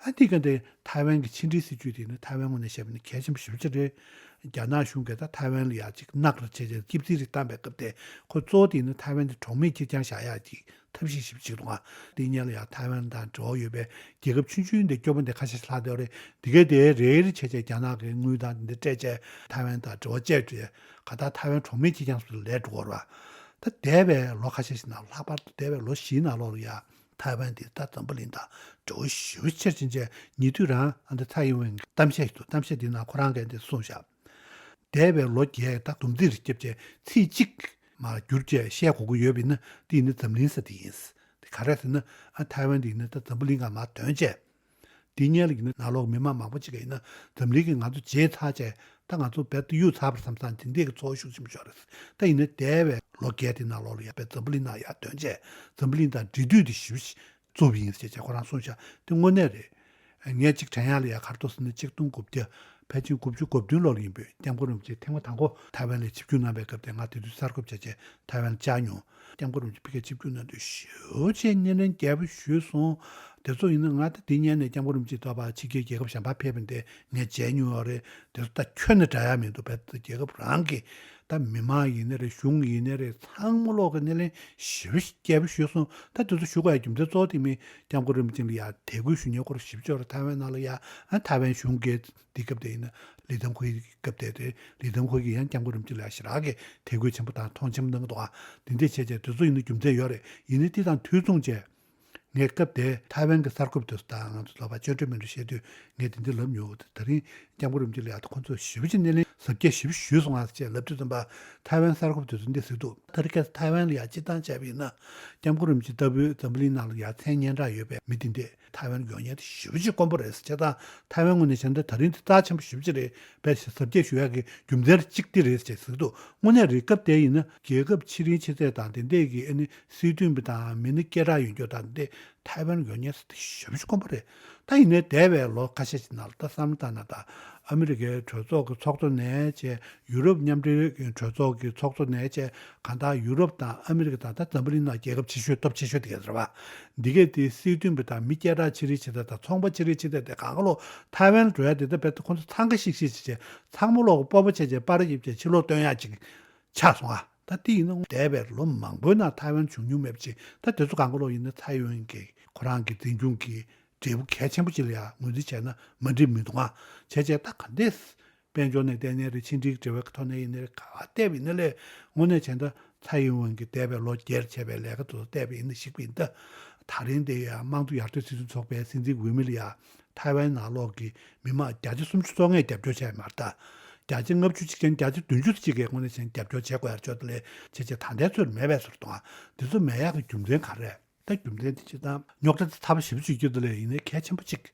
ཨ་འདི་ག་འདི་ཐའེ་ཝན་གྱི་ཕྱི་འབྲེལ་སྲིད་ཇུས་དེ་ནི་ཐའེ་ཝན་ངོས་ནས་བཤད་པ་ནི་གལ་ཆེན་པོ་ཞེ་པོ་ཅིག་རེད། རྒྱ་ནག་གཞུང་གིས་ད་ཐའེ་ཝན་ལ་ཡ་ཅིག་གནག་རུ་བྱས་བྱས་སྐྱིད་རྩིས་རིགས་བཏང་པའི་སྐབས་དེ་ཁོ་གཙོ་བོ་དེ་ནི་ཐའེ་ཝན་དེ་གྲོགས་མེད་ཁེར་རྐྱང་བཞག་ཡག་ཅིག་ཐབས་ཤེས་ཞིབ་ཅིག་འདུག་ཨ། དེ་སྔོན་ལ་ཡང་ཐའེ་ཝན་དང་འབྲེལ་བ་ཡོད་པའི་རྒྱལ་ཁབ་ཆུང་ཆུང་འདི་སྐྱོ་པོ་འདི་ཁ་ཤས་ཤིག་ལྷག་བསྡད་རེད། དེ་གའི་དེ་རེ་རེ་བྱས་བྱས་རྒྱ་ནག་གི་དངུལ་དང་འདི་སྤྲད་བྱས་ཐའེ་ཝན་དང་འབྲེལ་བ་བཅད་བྱས་ག་ད་ཐའེ་ཝན་གྲོགས་མེད་ཁེར་རྐྱང་སུ་ལས་འགྲོ་གི་རེད་བ། ད་འདས་པའི་ལོ་ཁ་ཤས་ཤིག་ནང་ལྷག་པར་དུ་འདས་པའི་ལོ་བཞིའི་ནང་ལོགས་ལ་ཡང་ཐའེ་ཝན་འདི་ད་འཛམ་བུ་གླིང་དང་འབྲེལ་བ་ཞེ་པོ་ཆེར་ཕྱིན་བྱས་ཉེ་དུས་རང་ཨ་འདི་ཚ་ཡིན་ཝེན་གྱི་གཏམ་བཤད་ཞིག་འདུག་གཏམ་བཤད་འདི་ནང་ཁོ་རང་གིས་འདི་གསུངས་བཞག་འདས་པའི་ལོ་བརྒྱད་ད་བསྡོམས་རྩིས་རེ་བརྒྱབ་བྱས་ཚིག་གཅིག་མར་བསྒྱུར་བྱས་བཤད་དགོས་ཀྱི་ཡོད་པ་ཡིན་ན་དེ་ཡིན་ན་འཛམ་གླིང་ས་དེ་ཡིན། དེ་ག་རེ་ཟེར་ན་ཨ་ཐའེ་ཝན་དེ་ཡིན་ན་ད་འཛམ་བུ་གླིང་ག་མར་དོན་བྱས། དེ་སྔོན་ལ་ཡིན་ན་ནང་ལོགས་མི་མང་མང་པོ་ཅིག་གིས་ཡིན་ན་འཛམ་གླིང་གིས་ང་ཚོ་བརྗེད་ཚར་བྱས་ད་ང་ཚོ་རྦད་དེ་གཡུག་ཚར་བ་རེད་བསམ་བསམ་དེ་འདྲས་ཀྱི་ཚོར་བ་ཤུགས་ཆེན་པོ་ཤོར་རེད། ད་ཡིན་ན་འདས་པའི་ལོ་བརྒྱད་དེ་ནང་ལོགས་ལ་ཡ་བའི་འཛམ་བུ་གླིང་ནང་ཡར་དོན་བྱས་འཛམ་བུ་གླིང་དང་འབྲེལ་མཐུད་དེ་ཞེ་པོ་ཅིག་བཙུགས་པ་ཡིན་ཟེར་བྱས་ཁོ་རང་གསུངས་ཤག་དེ་དངོས་གནས་རེད། ངས་གཅིག་དྲན་ཡག་ལ་ཡ་ག་རེ་འདུག་ཟེར་ན་ཆིག་སྟོང་དགུ་བརྒྱ་ཕལ་ཆེར་དགུ་བཅུ་གོ་བདུན་ལོ་ལ་ཡིན་པས་སྐྱབས་མགོན་རིན་པོ་ཆེ་ཐེངས་མ་དང་པོ་ཐའེ་ཝན་ལ་ཆིབས་བསྒྱུར་གནང་པའི་སྐབས་དེ་ང་དེ་དུས་གསར་འགོད་བྱས་བྱས་ཐའེ་ཝན་ལ་བཅར་མྱོང་། སྐྱབས་མགོན་རིན་པོ་ཆེ་ཕ་གིར་ཆིབས་བསྒྱུར་གནང་དུས་ཞེ་པོ་ཅིག་སྣེ་ལེན་རྒྱས་པོ་ཞུས་སོང་། དེ་ཚོ་ཡིན་ན་ང་ད་དེ་སྔོན་ནས་སྐྱབས་མགོན་རིན་པོ་ཆེ་ད་ཕར་ཕྱི་རྒྱལ་རྒྱལ་ཁབ་གཞན་པར་ཕེབས་པ་འདི་ངས་མཇལ་མྱོང་ཡོད་རེད། དེ་ཚོ་ད་ཁྱོན་ནས་འདྲ་ཡག་མི་འདུག་བས་རྒྱལ་ཁབ་རང་གི་ད་མི་མང་ཡིན་ནའི་རེད་གཞུང་ཡིན་ནའི་རེད་ཚང་མ་ལོག་གི་སྣེ་ལེན་ཞེ་པོ་ཅིག་རྒྱས་པོ་ཞུས་སོང་། ད་དེ་ཚོ་ཞུ་དགོས་ཡ་རྒྱུ་མཚན་གཙོ་བོ་དེ་མིན་སྐྱབས་མགོན་རིན་པོ་ཆེ་ལ་ཡ་དད་གུས་ཞུ་མཁན་སྐོར་ཞེ་པོ་ཅིག་ཡོད་རེད། ཐའེ་ཝན་ནང་ལ་ཡ་ཨ་ཐའེ་ཝན་གཞུང་གིས་དེ་སྐབས་དེ་ཡིན་ན་ལི་ཐང་ཧུའེ་སྐབས་དེ་རེད། ལི་ཐང་ཧུའེ་གིས་ཡང་སྐྱབས་མགོན་རིན་པོ་ཆེ་ལ་ཞེ་དྲག་གི་དད་གུས་ཆེན་པོ་དང་མཐོང་ཆེན་པོ་གནང་གི་འདུག་ཨ། དེ་འདྲས་བྱས་བྱས་དེ་ཚོ་ཡིན་ན་རྒྱུ་མཚན་ཡོད་རེད། ཡིན་ནའི་དེ་དང་དུས་མཚུངས་བྱས་ངས་སྐབས་དེ་ཐའེ་ཝན་གྱི་གསར་འགོད་པ་དེ་ཚོ་དང་ང་ཚོ་ལོག་པར་སྐྱོན་བརྗོད་མི་འདྲ་བཤད་དུས་ངས་དེ་འདྲ་ལབ་མྱོང་། དེ་ད་རིང་སྐྱབས་མགོན་རིན་པོ་ཆེ་ལ་ཡ་ད་ཁོ་ཚོས་ཞེ་པོ་ཅིག་སྣེ་ལེན་གཟབ་རྒྱས་ཞེ་པོ་ཞུས་སོང་ང་ཟེར་བྱས་ལབ་དུས་ཙམ་པ་ཐའེ་ཝན་གསར་འགོད་པ་དེ་ཚོ་འདི་ཟེར་འདུག་ད་རེས་ཁ་སང་ཐའེ་ཝན་ལ་ཡ་སྤྱིར་བཏང་བྱས་པ་ཡིན་ན་སྐྱབས་མགོན་རིན་པོ་ཆེ་ལྟ་བུའི་འཛམ་བུ་གླིང་ནང་ལ་ཡ་མཚན་སྙན་གྲགས་ཡོད་པའི་མི་དེ་འདྲས། ཐའེ་ཝན་ཡོང་མཁན་དེ་ཞེ་པོ་ཅིག་དཀོན་པོ་རེད་ཟེར། བྱས་ཙང་ཐའེ་ཝན་ངོས་ནས་བྱས་ན་ད་རིང་དེ་རྩ་ཆེན་པོ་ཞེ་པོ་ཅིག་རེད། དཔེ་གཟབ་རྒྱས་ཞུ་ཡག་གི་རྒྱུ་མཚན་གཅིག་དེ་རེད་ཟེར་ཟེར་གི་འདུག་དངོས་གནས་རེད། སྐབས་དེ་ཡིན་ན་རྒྱལ་ཁབ་ཕྱི་རིལ་ཕྱི་བལྟས་དང་དེ་འདྲས་ཀྱི་ཨ་ནི་སྲིད་དོན་པ་དང་མི་སྣ་སྐད་གྲགས་ཡོད་རྒྱུ་དང་དེ་ཐའེ་ཝན་ཡོང་མཁན་ཟེར་དེ་ཞེ་པོ་ཅིག་དཀོན་པོ་རེད། ད་ཡིན་ནའི་འདས་པའི་ལོ་ཁ་ཤས་ཤིག་ནང་ལ་ད་བསམ་བློ་བཏང་ན་ད་ཨ་མི་རི་ཀའི་གྲོས་ཚོགས་ཀྱི་ཚོགས་གཙོ་ནས་བྱས་ཡུ་རོབ་མཉམ་འབྲེལ་གྲོས་ཚོགས་ཀྱི་ཚོགས་གཙོ་ནས་བྱས་གང་ལྟར་ཡུ་རོབ་དང་ཨ་མི་རི་ཀ་དང་ད་འཛམ་བུ་གླིང་ནང་རྒྱལ་ཁབ་ཆེ་ཤོས་སྟོབས་ཆེ་ཤོས་དེ་ག་རེད་བ། འདི་གས་དེ་སྲིད་དོན་པ་དང་མི་སྐད་གྲགས་ཆེ་རིགས་ཆེ་ཚད་དང་ཚོང་པ་ཆེ་རིགས་ཆེ་ཚད་དེ་གང་ག་ལོ་ཐའེ་ཝན་ལ་འགྲོ་ཡ་དེ་ད་བལ་ཏེ་ཁོང་ཚོ་འཚང་ཁ་ཤིག་ཤིག་བྱས་བྱས་ཚང་མ་ལོག་གི་སྤོབས་པ་བྱས་བྱས་པར་ཡིབ་བྱས་ཕྱི་ལོགས་སྟོན་ཡ་ཅིག་ཆགས་སོང་ཨ། ད་དེ་ཡིན་ན་འདས་པའི་ལོ་མང་པོའི་ནང་ཐའེ་ཝན་བྱུང་མྱོང་མེད་པ་ཅིག་ད་དེ་ཚོ་གང་ག་ལོ་ཡིན་ན་ཚ་ཡོན་གྱི་ཁོ་རང་གི་འཛིན་སྐྱོང་གི་འབྲས་བུ་གལ་ཆེན་པོ་ཅིག་ལ་ཡང་ངོས་འཛིན་བྱས་ན་མ་འགྲིག་མི་འདུག་ཨ། བྱས་བྱས་ད་ག་འདྲས་དཔལ་འབྱོར་ནས་བལྟས་ནའི་རེད། ཕྱི་འབྲེལ་འབྲེལ་བའི་ཐོག་ནས་ཡིན་ནའི་རེད། ག་བ་བལྟས་པ་ཡིན་ན་ལས་དངོས་གནས་བྱས་ན་ད་ཚ་ཡིན་དབང་གིས་འདས་པའི་ལོ་བརྒྱད་བྱས་པའི་ལས་ཀ་དེ་ཚོ་བལྟས་པ་ཡིན་ན་ཞིག་པ་ཡིན་ད། ད་རིང་དེ་ཡང་དམངས་གཙོ་ཡར་ཐོན་སྲིད་གཞུང་ཚོགས་པའི་སྲིད་འཛིན་འོས་མི་ལ་ཡང་ཐའེ་ཝན་ནང་ལོགས་ཀྱི་མི་མང་བརྒྱ་ཆ་སུམ་ཅུ་སོ་ལྔས་རྒྱབ་སྐྱོར་བྱས་མ་རེད་ད། བརྒྱ་ཆ་ལྔ་བཅུ་གཅིག་ཅན་བརྒྱ་ཆ་བདུན་ཅུ་གཅིག་གིས་དངོས་གནས་བྱས་ན་རྒྱབ་སྐྱོར་བྱེད་དགོས་ཡར་ཆོག་དེ་ལས་བྱས་བྱས་ད་ལྟའི་ཚོད་མེད་པའི་བཟོ་འདྲ་འདུག་ཨ། དེ་ཚོ་མེད་ཡག་གི་རྒྱུ་མཚན་ག་རེ་རེད། ད་རྒྱུ་མཚན་དེ་སྤྱིར་བཏང་རྙོག་དྲ་དེ་ཚ་པོ་ཞེ་པོ་ཅིག་གྱུར་འདུག་ལས་ཡིན་ནའི་གལ་ཆེན་པོ་གཅིག་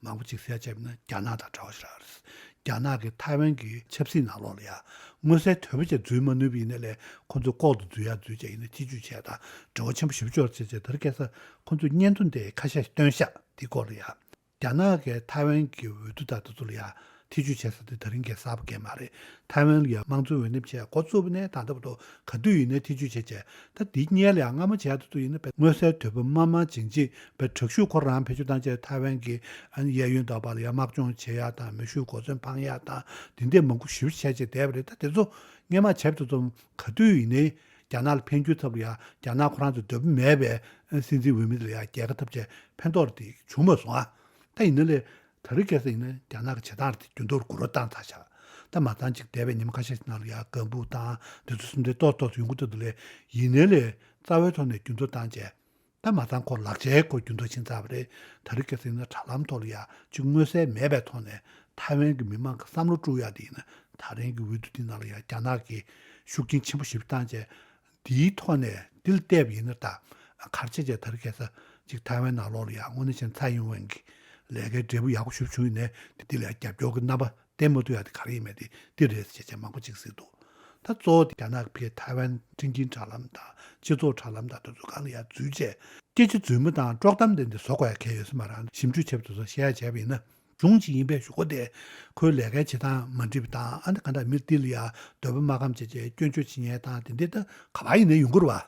མང་པོ་ཅིག་ཟེར་ཡ་བྱས་པ་ན་རྒྱ་ནག་དང་འབྲེལ་བ་ཞིག་རག་རེད། རྒྱ་ནག་གིས་ཐའེ་ཝན་གྱི་ཆབ་སྲིད་ནང་ལོགས་ལ་ཡ་མངོན་གསལ་དོད་པོ་ཅིག་འཛུལ་མ་ནུས་པ་ཡིན་ན་ལས་ཁོ་ཚོས་ལྐོག་ཏུ་འཛུལ་ཡ་འཛུལ་བྱས་ཡིན་ན་ཐེ་ཇུས་བྱས་དང་འབྲེལ་བ་ཆེན་པོ་ཞེ་པོ་ཅིག་ཡོད་རེད་བྱས་བྱས་ད་རེས་ཁ་སང་ཁོ་ཚོས་བརྙན་ཐུང་དེ་ཁ་ཤས་ཤིག་བཏོན་ཤག་དེ་སྐོར་ལ་ཡ། རྒྱ་ནག་གིས་ཐའེ་ཝན་གྱི་འོས་བསྡུ་དང་དེ་ཚོ་ལ་ཡ་ཐེ་ཇུས་བྱས་ས་དེ་ད་རིང་གི་གསར་པ་གང་ཡང་མ་རེད། ཐའེ་ཝན་ལ་ཡ་དམངས་གཙོའི་འོས་འདེམས་བྱས་འགོ་བཙུགས་པ་ནས་ད་ལྟ་བར་དུ་ག་དུས་ཡིན་ནའི་ཐེ་ཇུས་བྱས་བྱས་ད་དེའི་སྔོན་ལ་ཡ་སྔ་མོ་བྱས་དེ་ཚོ་ཡིན་ན་བས་མངོན་གསལ་དོད་པོ་དམར་དམར་ལྗིང་ལྗིང་བས་དྲག་ཤུགས་ཁོ་རང་བེད་སྤྱོད་བཏང་བྱས་ཐའེ་ཝན་གྱི་ཨ་ནི་གཡས་གཡོན་དག་པ་ལ་ཡ་དམག་སྦྱོང་བྱེད་ཡ་དང་མེ་ཤུགས་གོ་མཚོན་འཕང་ཡ་དང་དེ་འདྲས་མང་པོ་ཞེ་པོ་བྱས་བྱས་བསྡད་པ་རེད། ད་དེ་ཚོ་སྔོན་མ་བྱས་པ་དེ་ཚོ་ག་དུས་ཡིན་ནའི་རྒྱ་ནག་ལ་ཕན་རྒྱུའི་ཐབས་ལ་ཡ་རྒྱ་ནག་ཁོ་རང་ཚོ་འདོད་པ་མེད་པའི་སྲིད་འཛིན་འོས་མི་དེ་ལ་ཡ་རྒྱལ་ཁ་ཐོབ་བྱས་ཕན་ཐོགས་དེ་བྱུང་མ་སོང་ཨ། ད་ཡིན་ན་ལས་ད་རེས་ཁ་སང་ཡིན་ན་རྒྱ་ནག་གི་བྱེད་སྟངས་དེ་རྒྱུན་དུ་འགྱུར་བ་བཏང་ཚར་ཤག་ད་མ་ཚང་ཅིག་འདས་པའི་ཉི་མ་ཁ་ཤས་ཤིག་ནང་ལ་ཡ་ཀ་འབུ་དང་དེ་ཚོ་སུམ་ཚན་ཏོག་ཏོག་ཡོང་གི་འདུག་འདུག་ལས་ཡིན་ནའི་ལས་རྩ་བའི་ཐོག་ནས་རྒྱུན་དུ་བཏང་བྱས། ད་མ་ཚང་ཁོ་ལག་ཆའི་སྐོར་རྒྱུན་དུ་ཕྱིན་ཚར་བ་རེད། ད་རེས་ཁ་སང་ཡིན་ན་དྲ་ལམ་ཐོག་ལ་ཡ་ཅིག་མངོན་གསལ་མེད་པའི་ཐོག་ནས་ཐའེ་ཝན་གྱི་མི་མང་གི་བསམ་བློ་དཀྲུག་ཡ་དེ་ཡིན་ན་ད་རིང་གི་འོས་བསྡུ་དེ་ནང་ལ་ཡ་རྒྱ་ནག་གིས་ཤུགས་རྐྱེན་ཆེན་པོ་ཞེ་པོ་བཏང་བྱས། དེའི་ཐོག་ནས་འདི་ལ་བལྟས་པ་ཡིན་ན་ད་ག་རེ་བྱས་བྱས་ད་རེས་ཁ་སང་ཅིག་ཐའེ་ཝན་ནང་ལོགས་ལ་ཡ་དངོས་གནས་བྱས་ན་ཚ་ཡིན་དབང་གིས་ལས་ཀའི་འབྲས་བུ་ཡག་པོ་ཞེ་པོ་བྱུང་ཡོད་ནའི་དེ་ལ་ཡ་རྒྱབ་སྐྱོར་གྱི་རྣམ་པ་བསྟན་མ་ཐུབ་ཡ་དེ་ག་རེ་ཡིན་མིན་དེ་འདི་རེད་ཟེར་བྱས་བྱས་མང་པོ་ཅིག་ཟེར་འདུག་ད་གཙོ་བོ་དེ་རྒྱ་ནག་གིས་ཐའེ་ཝན་མཐུན་རྐྱེན་དྲ་ལམ་དང་སྤྱི་ཚོགས་དྲ་ལམ་དང་དེ་ཚོ་སྒང་ལ་ཡ་འཛུལ་བྱས་སྐད་ཆ་རྫུན་མ་དང་དཀྲོག་གཏམ་དེ་འདི་བཟོ་དགོས་ཡ་གལ་ཡོད་ས་མ་རེད། ཞིབ་འཇུག་བྱས་པ་དེ་ཚོ་བཤད་ཡ་བྱས་པ་ཡིན་ན། གཞུང་ཅིག་ཡིན་པའི་གཞུག་གུ་དེ་ཁོའི་ལས་ཀའི་བྱེད་སྟངས་མ་འགྲིག་པ་དང་ཨ་ནི་ག་འདྲ་མི་དེ་ལ་ཡ་འདོད་པ་མ་ཁོམ་བྱས་བྱས་སྐྱོན་བརྗོད་བྱེད་མཁན་དང་དེ་འདྲ་ད་ག་པར་ཡིན་ནའི་ཡོང་གི་རེད་བ།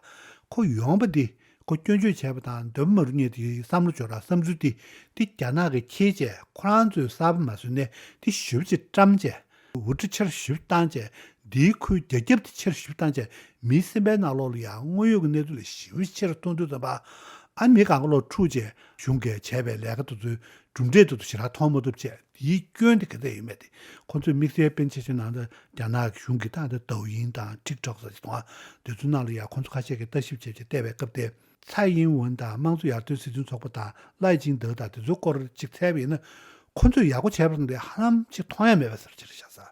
ཁོ་ཡོང་པ་དེ་ ཁོ་སྐྱོན་བརྗོད་བྱས་པ་དང་འདོད་པ་མ་རུ་ཉེ་དེ་བསམ་བློ་འབྱོར་བ་བསམ་ཚུལ་དེ་དེ་རྒྱ་ནག་གིས་འཁྱེར་བྱས་ཁོ་རང་ཚོས་གསར་པ་མ་བཟོས་ནས་དེ་ཞིབ་ཅིག་བཀྲམ་བྱས། འུར་སྒྲ་ཆེར་ཞིབ་བཏང་བྱས། འདིའི་ཁུལ་རྒྱ་ཁྱབ་དེ་ཆེར་ཞིབ་བཏང་བྱས། མིའི་སེམས་པའི་ནང་ལོགས་ལ་ཡང་དངོས་ཡོད་ཀྱི་གནས་ཚུལ་ལས་ཞིབ་ཆེར་མཐོང་དུས་ཙམ་པ། ཨ་མི་གང་ག་ལོག་འཁྲུག་བྱས་གཞུང་གིས་བྱས་པའི་ལས་ཀ་དེ་ཚོའི་གྲུབ་འབྲས་དེ་ཚོ་ཞེ་དྲག་མཐོང་མ་ཐུབ་བྱས། དེའི་སྐྱོན་དེ་ག་ཚད་ཡོད་མེད་དེ་ཁོང་ཚོས་དམིགས་བསལ་པཎ་ཆེན་ཆེན་ནང་དུ་རྒྱ་ནག་གི་གཞུང་གིས་ད་ལྟ་ཏའོ་ཡིན་དང་ཊིག་ཊོག་ཟེར་གྱི་འདུག་ཨ། དེ་ཚོའི་ནང་ལ་ཡང་ཁོང་ཚོ་ཁ་ཤས་ཀྱིས་ལྟ་ཞིབ་བྱས་བྱས་བལྟས་པའི་སྐབས་དེ། ཚའེ་ཡིན་ཝུན་དང་དམངས་གཙོ་ཡར་ཐོན་སྲིད་དོན་ཚོགས་པ་དང་ལའེ་ཅིང་ཏེ་དང་དེ་ཚོའི་སྐོར་ཅིག་འཚོལ་བ་ཡིན་ན། ཁོ་ཚོས་ཡག་པོ་བྱས་པ་དང་དེ་ཧ་ལམ་ཅིག་མཐོང་ཡ་མེད་པ་ཟེར་ཅིག་རེད་ཤག་ས།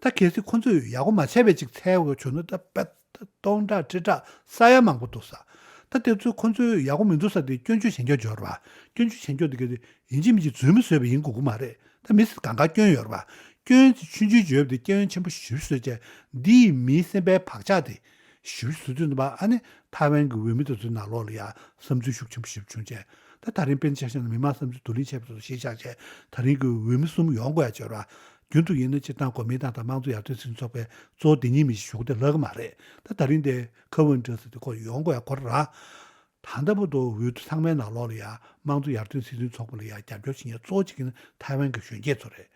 ད་གལ་སྲིད་ཁོ་ཚོས་ཡག་པོ་མ་བྱས་པའི་ཅིག་འཚོལ་བ་བྱུང་ན་ད་དཔེ་སྟོང་ཕྲག་ཁྲི་ཕྲག་ས་ཡ་མང་པོ་འདུག་ས། ད་དེ་ཚོས་ཁོ་ཚོས་ཡག་པོ་མི་འདུག་ས་དེ་སྐྱོན་བརྗོད་བྱེད་མཁན་འབྱོར་བ། སྐྱོན་བརྗོད་བྱེད་མཁན་དེ་ག་དེ་ཡིན་གཅིག་མིན་གཅིག་རྫུན་མ་བཟོས་པ་ཡིན་དགོས་ཀྱི་མ་རེད། ད་མི་སེར་གང་ག་སྐྱོན་ཡོད་རེད་པ། སྐྱོན་ཆུང་ཆུང་བརྗོད་པ་དེ་སྐྱོན་ཆེན་པོ་ཞེ་པོ་བཟོས་བྱས། འདི་ཡིས་མིའི་སེམས་པའི་བག་ཆགས་དེ་ཞེ་པོ་བཟོ་དུས་ཙམ་པ། ཨ་ནི་ཐའེ་ཝན་གྱི་འོས་མི་དེ་ཚོའི་ནང་ལོགས་ལ་ཡང་བསམ་ཚུལ་ཤུགས་ཆེན་པོ་ཞེ་པོ་བྱུང་བྱས། ད་ད་རིང་པཎ་ཆེན་ཆེན་ནས་མི་མང་བསམ་ཚུལ་བསྡུ་ལེན་བྱས་པ་དེ་ཚོ་གཞི་བཞག་བྱས། ད་རིང་གི་འོས་མི་གསུམ་ཡོང་དགོས་ཡ་བྱོས་ར། རྒྱུན་དུ་ཡིན་ན་སྤྱིར་བཏང་གོ་མིན་ཏང་དང་དམངས་གཙོ་ཡར་ཐོན་སྲིད་དོན་ཚོགས་པའི་གཙོ་བོ་དེ་གཉིས་མི་ཞིག་ཞུ་གི་དེ་ལྷག་གི་མ་རེད། ད་ད་རིང་དེ་ཁ་ཝུན་ཀྲི་ཟེར་དེ་ཁོ་ཡོང་དགོས་ཡ་ཁོ་རང་། ད་ལྟ་བར་དུ་འོས་བསྡུ་ཚང་མའི་ནང་ལོགས་ལ་ཡ་དམངས་གཙོ་ཡར་ཐོན་སྲིད་དོན་ཚོགས་པ་ལ་ཡ་རྒྱབ་སྐྱོར་བྱེད་མཁན་གཙོ་བོ་གཅིག་གི་ནི་ཐའེ་ཝན་གྱི་གཞོན་སྐྱེས་ཚོ་རེད།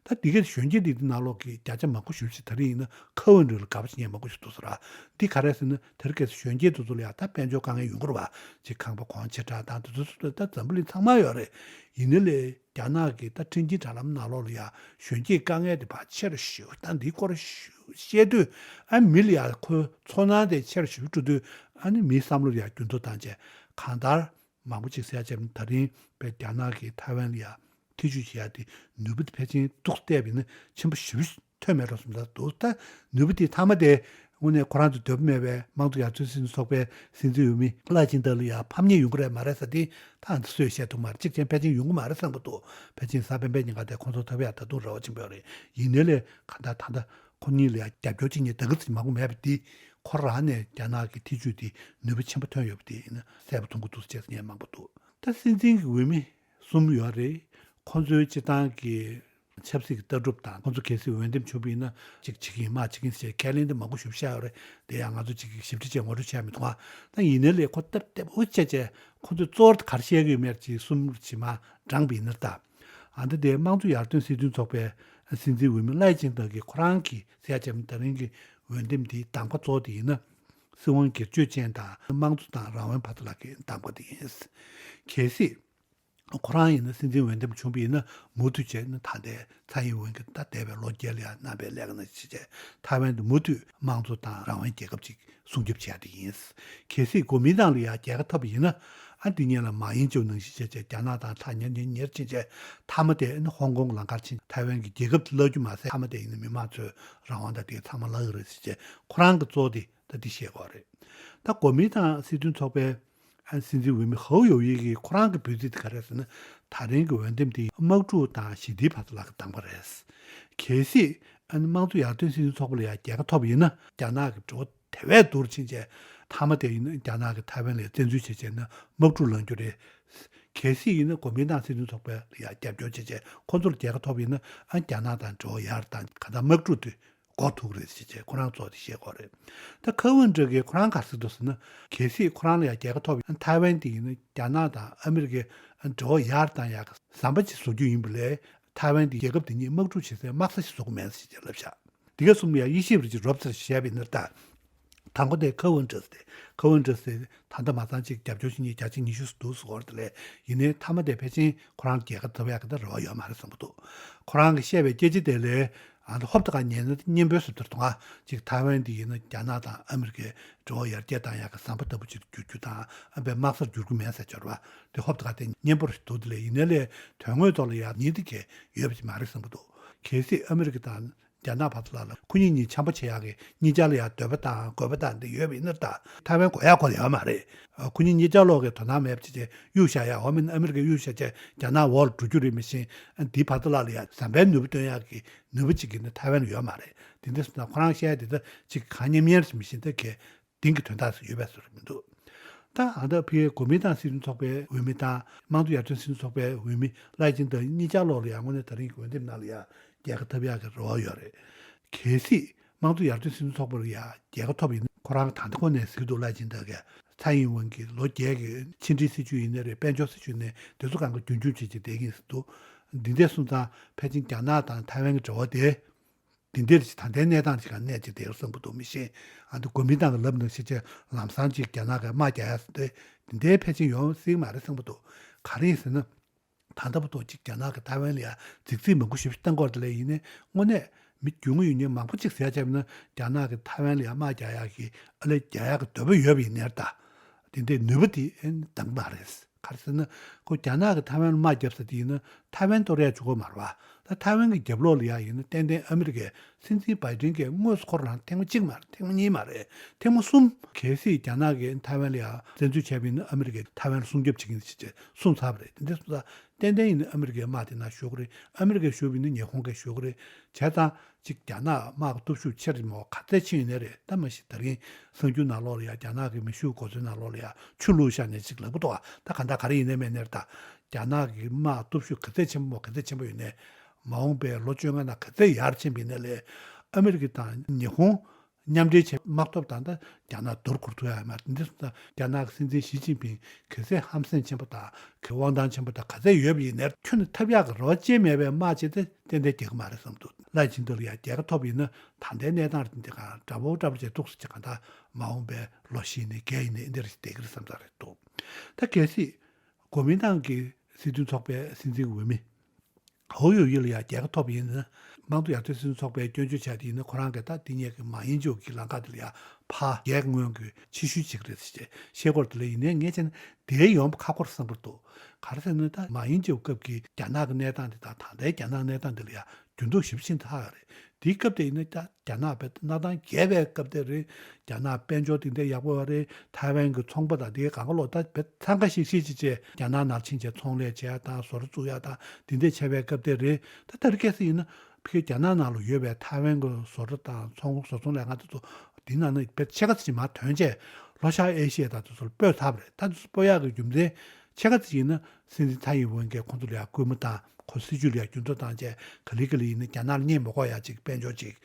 ད་འདི་གའི་གཞོན་སྐྱེས་འདི་ནང་ལོགས་ཀྱི་བརྒྱ་ཆ་མང་པོ་ཞེ་པོ་ཅིག་ད་རིང་ཡིན་ན་ཁ་ཝུན་ཀྲི་ལ་དགའ་པོ་བྱེད་མཁན་མང་པོ་ཞིག་འདུག་ཟེར་ར། འདི་ག་རེ་ཟེར་ན་དེ་རིང་ཁ་སང་གཞོན་སྐྱེས་དེ་ཚོ་ལ་ཡ་ད་དཔལ་འབྱོར་དཀའ་ངལ་ཡོང་གི་རེད་པ། ཅིག་ཁང་པ་གོང་ཆེ་དྲགས་དང་དེ་ཚོ་ཚོ་ད་འཛམ་བུ་གླིང་ཚང་མ་ཡོད་རེད། ཡིན་ནའི་ལས། རྒྱ་ནག་གི་ད་ཁྲིམས་ཀྱི་དྲ་ལམ་ནང་ལོགས་ལ་ཡ་གཞོན་སྐྱེས་དཀའ་ངལ་དེ་ཕར་ཆེ་རུ་ཞུ་ད་འདིའི་སྐོར་ཞུ་བཤད་དུས། ཨ་མི་ལ་ཡ་ཁོའི་ཚོར་སྣང་དེ་ཆེ་རུ་ཞུ་སྤྲོ་དུས། ཨ་ནི་མིའི་བསམ་བློ་ལ་ཡ་འགྱུར་ལྡོག་བཏང་བྱས། གང་ལྟར་མང་པོ་ཅིག་ཟེར་ཡ་བྱས་ན་ད་རིང་པའི་རྒྱ་ནག་གིས་ཐའེ་ཝན་ལ་ཡ་ཐེ་བྱུས་བྱེད་ཡ་དེ་ནུས་པ་དེ་ཕལ་ཆེར་ཏོག་ཙམ་བལྟས་པ་ཡིན་ན་ཆེན་པོ་ཞེ་པོ་ཐོན་མེད་འགྲོ་སོང་ད་འདུག་ད་ནུས་པ་དེ་མཐའ་མ་དེ་དངོས་གནས་ཁོ་རང་ཚོ་འདོད་པ་མེད་པའི་དམངས་གཙོ་ཡར་ཐོན་སྲིད་དོན་ཚོགས་པའི་སྲིད་འཛིན་འོས་མི་ལའེ་ཅིན་ཏེ་ལ་ཡ་ཕམ་ཉེས་ཡོང་གི་རེད་མ་རེད་ཟེར་དེ་ད་ང་ཚོ་སུས་བཤད་ཐུབ་མ་རེད། གཅིག་ཀྱང་ཕལ་ཆེར་ཡོང་གི་མ་རེད་བསམ་གི་འདུག་ཕལ་ཆེར་གཟའ་སྤེན་པའི་ཉིན་ཀ་དེ་ཁོང་ཚོ་ཐོབ་ཡ་ད་དུང་རེ་བ་ཆེན་པོ་རེད། ཡིན་ནའི་ལས་གང་ལྟར་ད་ལྟ་ཁོ་གཉིས་ལ་ཡ་རྒྱབ་སྐྱོར་བྱེད་མཁན་ད་ག་ཚོད་མང་པོ་མེད་པ་དེ་ཁོ་རང་ནས་རྒྱ་ནག་གི་ཐེ་བྱུས་དེ་ནུས་པ་ཆེན་པོ་ཐོན་ཡོད་པ་དེ་ཡིན་ན་གསལ་པོ་མཐོང་གི་འདུག་ཅེས་ཟེར་མཁན་མང་པོ་འདུག་ད་སྲིད་འཛིན་གྱི་འོས་མི་གསུམ་ཡོད་རེད། ཁོང་ཚོའི་སྤྱིར་བཏང་གི་ཆབ་སྲིད་ཀྱི་ལྟ་གྲུབ་དང་ཁོང་ཚོ་གལ་སྲིད་འོས་འདེམས་བྱུང་བ་ཡིན་ན་གཅིག་བྱེད་ཀྱི་ཡིན་མ་བྱེད་ཀྱི་ཡིན་ཞེས་ཁས་ལེན་དེ་མང་པོ་ཞིག་བཤད་ཡོད་རེད། དེ་ཡང་ང་ཚོ་གཅིག་གིས་ཞིབ་ཕྲ་བྱས་ངོ་སྤྲོད་བྱས་མི་ཐུབ་ཨ། ད་ཡིན་ནའི་ལས་ཁོ་སྟབས་བདེ་པོ་བྱས་བྱས་ཁོང་ཚོས་གཙོ་བོར་ག་རེ་བཤད་ཀྱི་ཡོད་མེད་ཅིག་གསུམ་ཅིག་མར་བགྲངས་པ་ཡིན་ན་ད། ཨ་ད་དེ་དམངས་གཙོ་ཡར་ཐོན་སྲིད་དོན་ཚོགས་པའི་སྲིད་འཛིན་འོས་མི་ལའེ་ཅིང་ཏེ་གིས་ཁོ་རང་གིས་ཟེར་ཡ་བྱས་ན་ད་རིང་གི་འོས་འདེམས་དེའི་གདམ་ག་གཙོ་བོ་དེ་ཡིན་ན་སྲིད་དབང་སྒེར་གཅོད་ཅན་དང་དམངས་གཙོ་དང་རང་དབང་བར་དུ་ལ་གི་གདམ་ག་དེ་ཡིན། གལ་སྲིད། ཁོ་རང་ཡིན་ན་སྲིད་འཛིན་འོས་འདེམས་བྱུང་བ་ཡིན་ན་མུ་མཐུད་བྱས་ན་ད་ལྟའི་ཚའེ་ཡིན་ཝེན་གྱི་ད་འདས་པའི་ལོ་བརྒྱད་ལ་ཡང་གནང་པའི་ལས་ཀ་ནང་བཞིན་བྱས་ཐའེ་ཝན་དུ་མུ་མཐུད་དམངས་གཙོ་དང་རང་དབང་རྒྱལ་ཁབ་ཅིག་སྲུང་སྐྱོབ་བྱས་ཏེ་ཡིན། གལ་སྲིད་གོ་མིན་ཏང་ལ་ཡང་རྒྱལ་ཁ་ཐོབ་པ་ཡིན་ན་ཨ་འདི་སྔོན་ལ་མ་ཡིན་ཅོ་ནང་བཞིན་བྱས་བྱས་རྒྱ་ནག་དང་ཐག་ཉེ་ཉེ་ཉེར་ཕྱིན་བྱས་མཐའ་མ་དེ་ནི་ཧོང་ཀོང་ལམ་ཁར་ཕྱིན་ཐའེ་ཝན་གྱི་རྒྱལ་ཁབ་དེ་བརླག་རྒྱུ་མ་ཟད་མཐའ་མ་དེ་ཡིན་ན་མི་མང་ཚོའི་རང་དབང་དང་དེ་ཚང་མ་བརླག་གི་རེད་ཟེར་བྱས་ཁོ་རང་གི་གཙོ་བོ་དེ་ད་འདི་བཤད་དགོས་རེད། ད་གོ་མིན་ཏང་སྲིད་དོན་ཚོགས་པའི་ཨ་སྲིད་འཛིན་འོས་མི་ཧའུ་ཡོ་ཡི་གིས་ཁོ་རང་གི་འབོད་ཚིག་དེ་ག་རེ་ཟེར་ན། ད་རིང་གི་འོས་འདེམས་དེ་དམག་འཁྲུག་དང་ཞི་བདེའི་བར་དུ་ལ་གདམ་ག་རེད། གལ་སྲིད་ཨ་ནི་དམངས་གཙོ་ཡར་ཐོན་སྲིད་དོན་ཚོགས་པ་ལ་ཡང་རྒྱལ་ཁ་ཐོབ་པ་ཡིན་ན་རྒྱ་ནག་གི་འགྲོ་བ་དེ་བས་སྡུག་རུ་ཕྱིན་རྗེས་མཐའ་མ་དེ་ཡིན་ན་རྒྱ་ནག་གིས་ཐའེ་ཝན་ལ་བཙན་འཛུལ་བྱས་བྱས་ན་དམག་འཁྲུག་ལངས་རྒྱུ་རེད། གལ་སྲིད་ཡིན་ན་གོ་མིན་ཏང་སྲིད་དོན་ཚོགས་པ་ལ་ཡང་རྒྱབ་སྐྱོར་བྱས་རྗེས་ཁོ་ཚོར་རྒྱལ་ཁ་ཐོབ་པ་ཡིན་ན་ཨ་རྒྱ་ནག་དང་འབྲེལ་བ་ཡར་དང་ག་ད་དམག་འཁྲུག་དེ། འགོ་ཐུག་རེད་ཟེར་བྱས་ཁོ་རང་ཚོ་དེ་བཤད་དགོས་རེད། ད་ཁ་ཝུན་ཀྲི་གིས་ཁོ་རང་ག་རེ་ཟེར་འདུག་ཟེར་ན། གལ་སྲིད་ཁོ་རང་ལ་ཡང་རྒྱལ་ཁ་ཐོབ་ཡིན་ན་ཐའེ་ཝན་དེ་ཡིན་ན་རྒྱ་ནག་དང་ཨ་མི་རི་ཀའི་འབྲེལ་བ་ཡར་བཏང་ཡག་གི་ཟམ་པ་ཅིག་བཟོ་རྒྱུ་ཡིན་པ་ལས་ཐའེ་ཝན་དེ་རྒྱལ་ཁབ་དེ་གཉིས་དམག་འཁྲུག་བྱེད་སའི་དམག་ས་ཞིག་བཟོ་གི་མེད་ཟེར་བྱས་ལབ་ཤག་འདི་ག་གསུམ་ལ་ཡང་དབྱེ་ཞིབ་རེ་ཅིག་རོབ་ཙམ་བྱས་པ་ཡིན་ན་ད། དང་པོ་དེ་ཁ་ཝུན་ཀྲི་ཟེར་ཏེ། ཁ་ཝུན་ཀྲི་ཟེར་ད་ལྟ་མ་ཚང་གཅིག་རྒྱབ་སྐྱོར་བྱེད་མཁན་བརྒྱ་ཆ་ཉི་ཤུ་ཙམ་འདུག་ཟེར་བ་དེ་ལས་ཡིན་ནའི་མཐའ་མ་དེ་ཕལ་ཆེར་ཁོ་རང་རྒྱལ་ཁ་ཐོབ་ཡག་གི་ད་རེ་བ་ཡོད་མ་རེད་བསམ་གྱི་འདུག་ཁོ་རང་གིས་བཤད་པའི་སྐད་ཆ་དེ་ལས་ཨ་ཧོབ་ཏེ་ག་ཉན་ན་སྙན་པོའི་བཟོ་འདྲ་འདུག་ཨ། གཅིག་ཐའེ་ཝན་དེ་ཡིན་ན་རྒྱ་ནག་དང་ཨ་མི་རི་ཀའི་འབྲེལ་བ་ཡར་རྒྱས་བཏང་ཡག་གི་ཟམ་པ་ལྟ་བུ་ཅིག་ཏུ་འགྱུར་རྒྱུ་དང་ཨ་པའི་དམག་སར་འགྱུར་གྱི་མེད་ཟེར་འབྱོར་བ་དེ་ཧོབ་ཏེ་ག་དེ་སྙན་པོ་རེ་འདུག་དེ་ལས་ཡིན་ནའི་ལས་དོན་དངོས་ཐོག་ལ་ཡང་ཉིན་དེ་གས་ཡོད་པ་ཅིག་མ་རེད་བསམ་གྱི་འདུག་གལ་སྲིད་ཨ་མི་རི་ཀ་དང་། རྒྱ་ནག་བར་དུ་ལ་ལ་ཁོ་གཉིས་གཉིས་འཆམ་པོ་བྱེད་ཡག་གི་གཉིས་ཆར་ལ་ཡང་འདོད་པ་དང་དགོས་པ་དང་འདི་ཡོད་པ་ཡིན་ན་ད་ཐའེ་ཝན་དགོས་ཡག་དགོས་ཡོད་མ་རེད། ཁོ་གཉིས་གཉིས་ཆར་ལོག་གི་དོ་སྣང་མེད་པ་བྱས་བྱས་གཡུག་བཞག་ཡག་འོ་མིན་ཨ་མི་རི་ཀས་གཡུག་བཞག་བྱས་རྒྱ་ནག་འོག་ལ་འགྲོ་རྒྱུ་རེད་མི་ཤེས། འདིའི་བར་དུ་ལ་ལ་ཡང་ཟམ་པའི་ནུས་པ་སྟོན་ཡག་གི་ནུས་པ་ཅིག་གི་ནི་ཐའེ་ཝན་ལ་ཡོད་མ་རེད། དེ་འདྲ་སོང་ཙང་ཁོ་རང་བཤད་ཡག་དེ་ད་ཅིག་གང་སྙམ་སྙན་ཞིག་མི་ཤེས་ད་གས། གཏིང་གི་དོན་དག་ཞིག་ཡོད་པའི་བཟོ་འདྲ་མི་འདུག་ད་ཨ་ད་ཕི་གོ་མིན་ཏང་སྲིད་དོན་ཚོགས་པའི་འོས་མི་དང་དམངས་གཙོ་ཡར་ཐོན་སྲིད་དོན་ཚོགས་པའི་འོས་མི་ལའེ་ཅིན་ཏེ་གཉིས་ཆར་ལོག་ལ་ཡང་དངོས་གནས་ད་རིང་གི་འོས་འདེམས་ནང་ལ་ཡང་རྒྱལ་ཁ་ཐོབ་ཡག་གི་རེ་བ་ཡོད་རེད། གལ་སྲིད་དམངས་གཙོ་ཡར་ཐོན་སྲིད་དོན་ཚོགས་པ་ལ་ཡང་རྒྱལ་ཁ་ཐོབ་ཡིན་ན་ཁོ་རང་ད་ལྟ་ཁོ་ནས་ཟེར་གྱི་འདུག་ལའེ་ཅིན་ཏེ་གས་ ཚའེ་ཡིན་ཝེན་གྱི་ལོ་བརྒྱད་ཀྱི་ཕྱི་འབྲེལ་སྲིད་ཇུས་ཡིན་ནའི་རེད། དཔལ་འབྱོར་སྲིད་ཇུས་ནས་དེ་ཚོ་གང་ག་རྒྱུན་འཁྱོངས་བྱེད་ཀྱི་བསྡད་ཀྱིན་འདུག་འདི་འདྲ་སོང་ཙང་ཕལ་ཆེར་རྒྱ་ནག་དང་ཐའེ་ཝན་གྱི་འབྲེལ་བ་དེ། འདི་འདིར་ད་ལྟའི་གནས་སྟངས་ཅིག་ག་གནས་ཅིག་དེར་བསམ་པ་འདུག་མི་ཤེས། ཨ་འདི་གོ་མིན་ཏང་གི་ལབ་ནང་བཞིན་བྱས་ལམ་སང་ཅིག་རྒྱ་ནག་གིས་དམག་རྒྱག་ཡ་ཟེར་ཏེ་འདི་འདྲའི་ཕལ་ཆེར་ཡོང་སྲིད་མ་རེད་བསམ་པ་འདུག་ག་རེ་ཡིན་ཟེར་ན། ད་ལྟ་བར་དུ་ཅིག་རྒྱ་ནག་གིས་ཐའེ་ཝན་ལ་ཡ་རྫིག་རྫིག་མང་པོ་ཞིག་བཏང་གི་ཡོད་རེད། ལས་ཡིན་ནའི་དངོས་གནས་མི་རྒྱུས་ཡོད་མཁན་མང་པོ་ཅིག་ཟེར་ཡ་བྱས་པ་ན་རྒྱ་ནག་གིས་ཐའེ་ཝན་ལ་ཡ་དམག་རྒྱག་ཡ་གི་ཨ་ལས་རྒྱག་ཡ་གི་འདོད་པ་ཡོད་པ་ཡིན་ནའི་ད། དེ་འདྲའི་ནུས་པ་དེ་འདང་གི་མ་རེད། ག་རེ་ཟེར་ན། ཁོ་རྒྱ་ནག་གིས་ཐའེ་ཝན་ལ་དམག་བརྒྱབ་ས་དེ་ཡིན་ན་ཐའེ་ཝན་གཏོར་ཡ་བཅུག་གི་མ་རེད་བ། ད་ཐའེ་ཝན་གྱི་རྒྱབ་ལོགས་ལ་ཡ་ཡིན་ན་ཏན་ཏན་ཨ་མི་རི་ཀའི་སྲིད་འཛིན་བྷའི་ཌེན་གྱིས་དངོས་སུ་ཁོ་རང་ཐེངས་མ་གཅིག་མ་རེད། ཐེངས་མ་གཉིས་མ་རེད། ཐེངས་མ་གསུམ། གལ་སྲིད་རྒྱ་ནག་གིས་ཐའེ་ཝན་ལ་ཡ་བཙན་འཛུལ་བྱས་པ་ཡིན་ན་ཨ་མི་རི་ཀས་ཐའེ་ཝན་ལ་སྲུང་སྐྱོབ་བྱེད་ཀྱི་ཡིན་ཞེས་གསུངས་ཚར་བ་རེད། དེ་འདྲ་སོང་ཙང་ཏན་ཏན་ཡིན་ན་ཨ་མི་རི་ཀའི་དམག་དེ་ནང་ཞུགས་ཀྱི་རེད། ཨ་མི་རི་ཀས་ཞུགས་པ་ཡིན་ན་ཉི་ཧོང་གིས་ཞུགས་ཀྱི་རེད། བྱས་ཙང་། གཅིག་རྒྱ་ནག་དམག་གི་སྟོབས་ཤུགས་ཆེ་རུ་མོ་ག་ཚད་ཕྱིན་ཡོད་ནའི་རེད། ད་མ་གཞི་ད་རིང་གསར་འགྱུར་ནང་ལོགས་ལ་ཡ་རྒྱ་ནག་གི་མེ་ཤུགས་གོ་མཚོན་ནང་ལོགས་ལ་ཡ་ཆུ་བླུགས་བཞག་ནས་ཅིག་ལབ་གི་འདུག་ད་ག་འདྲ་ག་རེ་ཡིན་ནའི་མེད་ནའི་རེད། ད་རྒྱ་ནག་གི་དམག་སྟོབས་ཤུགས་ག་ཚད་ཆེན་པོ་མོ་ག་ཚད་ཆེན་པོ་ཡོད་ནའི་མ་འོངས་པའི་ལོ་བཅོ་ལྔ་ནང་ག་ཚད་ཡར་ཕྱིན་པ་ཡིན་ནའི་ལས་ཨ་མི་རི་ཀ་དང་ཉི་ཧོང་མཉམ་འབྲེལ་བྱས་དམག་སྟོབས་དང་ད་རྒྱ་ནག་རྡོར་འཁུར་ཐུབ་ཡ་མ་རེད། འདི་སོང་ཙང་རྒྱ་ནག་གི་སྲིད་འཛིན་ཞི་ཅིན་ཕིང་ག་ཚད་ཧམ་སེམས་ཆེན་པོ་དང་གི་དབང་ཐང་ཆེན་པོ་དང་ག་ཚད་ཡོད་པ་ཡིན་ནའི་ཁྱོན་ནས་ཐབས་ཡག་གི་རོ་ཅན་མེད་པའི་དམག་བྱེད་དེ་ཏན་ཏན་རྒྱལ་ཁ་མ་རེད་བསམ་འདུག་ལ་ཕྱིན་དུ་ལ་ཡ་རྒྱལ་ཁ་ཐོབ་ཡིན་ན་ད་ལྟའི་གནས་སྟངས་རེད། འདི་གང་འདྲ་པོ་འདྲ་པོ་བྱས་འདུག་ཟེར་གྱི་གང་ལྟར་མ་འོངས་པའི་ལོ་བཞི་ནས་བརྒྱད་ཡིན་ནའི་འདི་རེད་བསྡད་ཀྱི་རེད་བསམ་ས་རེད་འདུག་ད་གལ་སྲིད་གོ་མིན་ཏང་གི་སྲིད་དོན་ཚོགས་པའི་སྲིད་འཛིན་འོས་མི་ཧོ་ཡོ་ཡི་ལ་ཡ་རྒྱལ་ཁ་ཐོབ་ཡིན་ན། དམངས་གཙོ་ཡར་ཐོན་སྲིད་དོན་ཚོགས་པའི་སྐྱོན་བརྗོད་བྱས་ཏེ་ཡིན་ན་ཁོ་རང་གིས་ད་དེ་སྔོན་གྱི་མ་དབྱིན་ཇིའི་ལམ་ཁ་དེ་ལ་ཡ་ཕར་རྒྱལ་སྔོན་གྱི་ཕྱི་བཤོལ་བྱེད་ཀྱི་རེད་ཟེར་བཤད་སྐོར་དེ་ལ་ཡིན་ནའི་ངས་བྱས་ན་དེའི་ཡོང་ཁ་ཁོར་བསམ་པར་འདུག་ག་རེ་ཟེར་ན་ད་མ་དབྱིན་ཇིའི་སྐབས་ཀྱི་རྒྱ་ནག་གི་གནས་སྟངས་དེ་དང་ད་ལྟའི་རྒྱ་ནག་གནས་སྟངས་དེ་ལ་ཡ་འགྱུར་ལྡོག་ཞེ་པོ་ཕྱིན་ཚར་ཡོད་རེད། དེའི་སྐབས་དེ་ཡིན་ན་ད་རྒྱ་ནག་བས་གནས་སྟངས་རྒྱས་པའི་སྐབས་དེ་རེད། རྒྱ་ནག་དཔལ་འབྱོར་དེ་འདྲ་ཡག་པོ་ཡོད་རེད། ཐའེ་ཝན་གྱི་ཚོང་པ་དང་དེའི་གང་ག་ལོག་ད་བས་འཚང་ཁ་ཤིག་ཤིག་ཅིག་བྱས་རྒྱ་ནག་ནང་ཕྱིན་བྱས་ཚོང་ལས་བྱེད་ཡ་དང་བཟོ་གྲྭ་བཙུགས་ཡ་དང་དེ་འདྲ་བྱས་པའི་སྐབས་དེ་རེད། ད་ད་རེས་ཁ་སང་ཡིན་ན་ཕ་གི་རྒྱ་ནག་ནང་ལ་ཡོད་པའི་ཐའེ་ཝན་གྱི་བཟོ་གྲྭ་དང་ཚོང་བཟོ་ཚོང་ལས་ཁང་དེ་ཚོ་དེ་ནང་ན་བས་ཕྱེད་ཀ་ཙམ་མར་ཐོན་བྱས་ལྷོ་ཤར་ཨེ་ཤི་ཡ་དང་དེ་ཚོར་སྤོས་ཚར་བ་རེད། ད་དེ་ཚོ་སྤོ་ཡག་གི་རྒྱུ་མཚན་ཕྱེད་ཀ་ཙམ་ཡིན་ན་སྲིད་འཛིན་ཚའེ་ཡིན་ཝེན་གྱིས་ཁོང་ཚོ་ལ་ཡ་སྐུལ་མ་བཏང་། ཁོ་སྲིད་ཇུས་ལ་ཡ་འགྱུར་ལྡོག་བཏང་བྱས་ག་ལེ་ག་ལེ་ཡིན་ན་རྒྱ་ནག་ལ་གཉེར་མ་དགོས་ཡ་ཅིག་དཔལ་འབྱོར་ཅིག་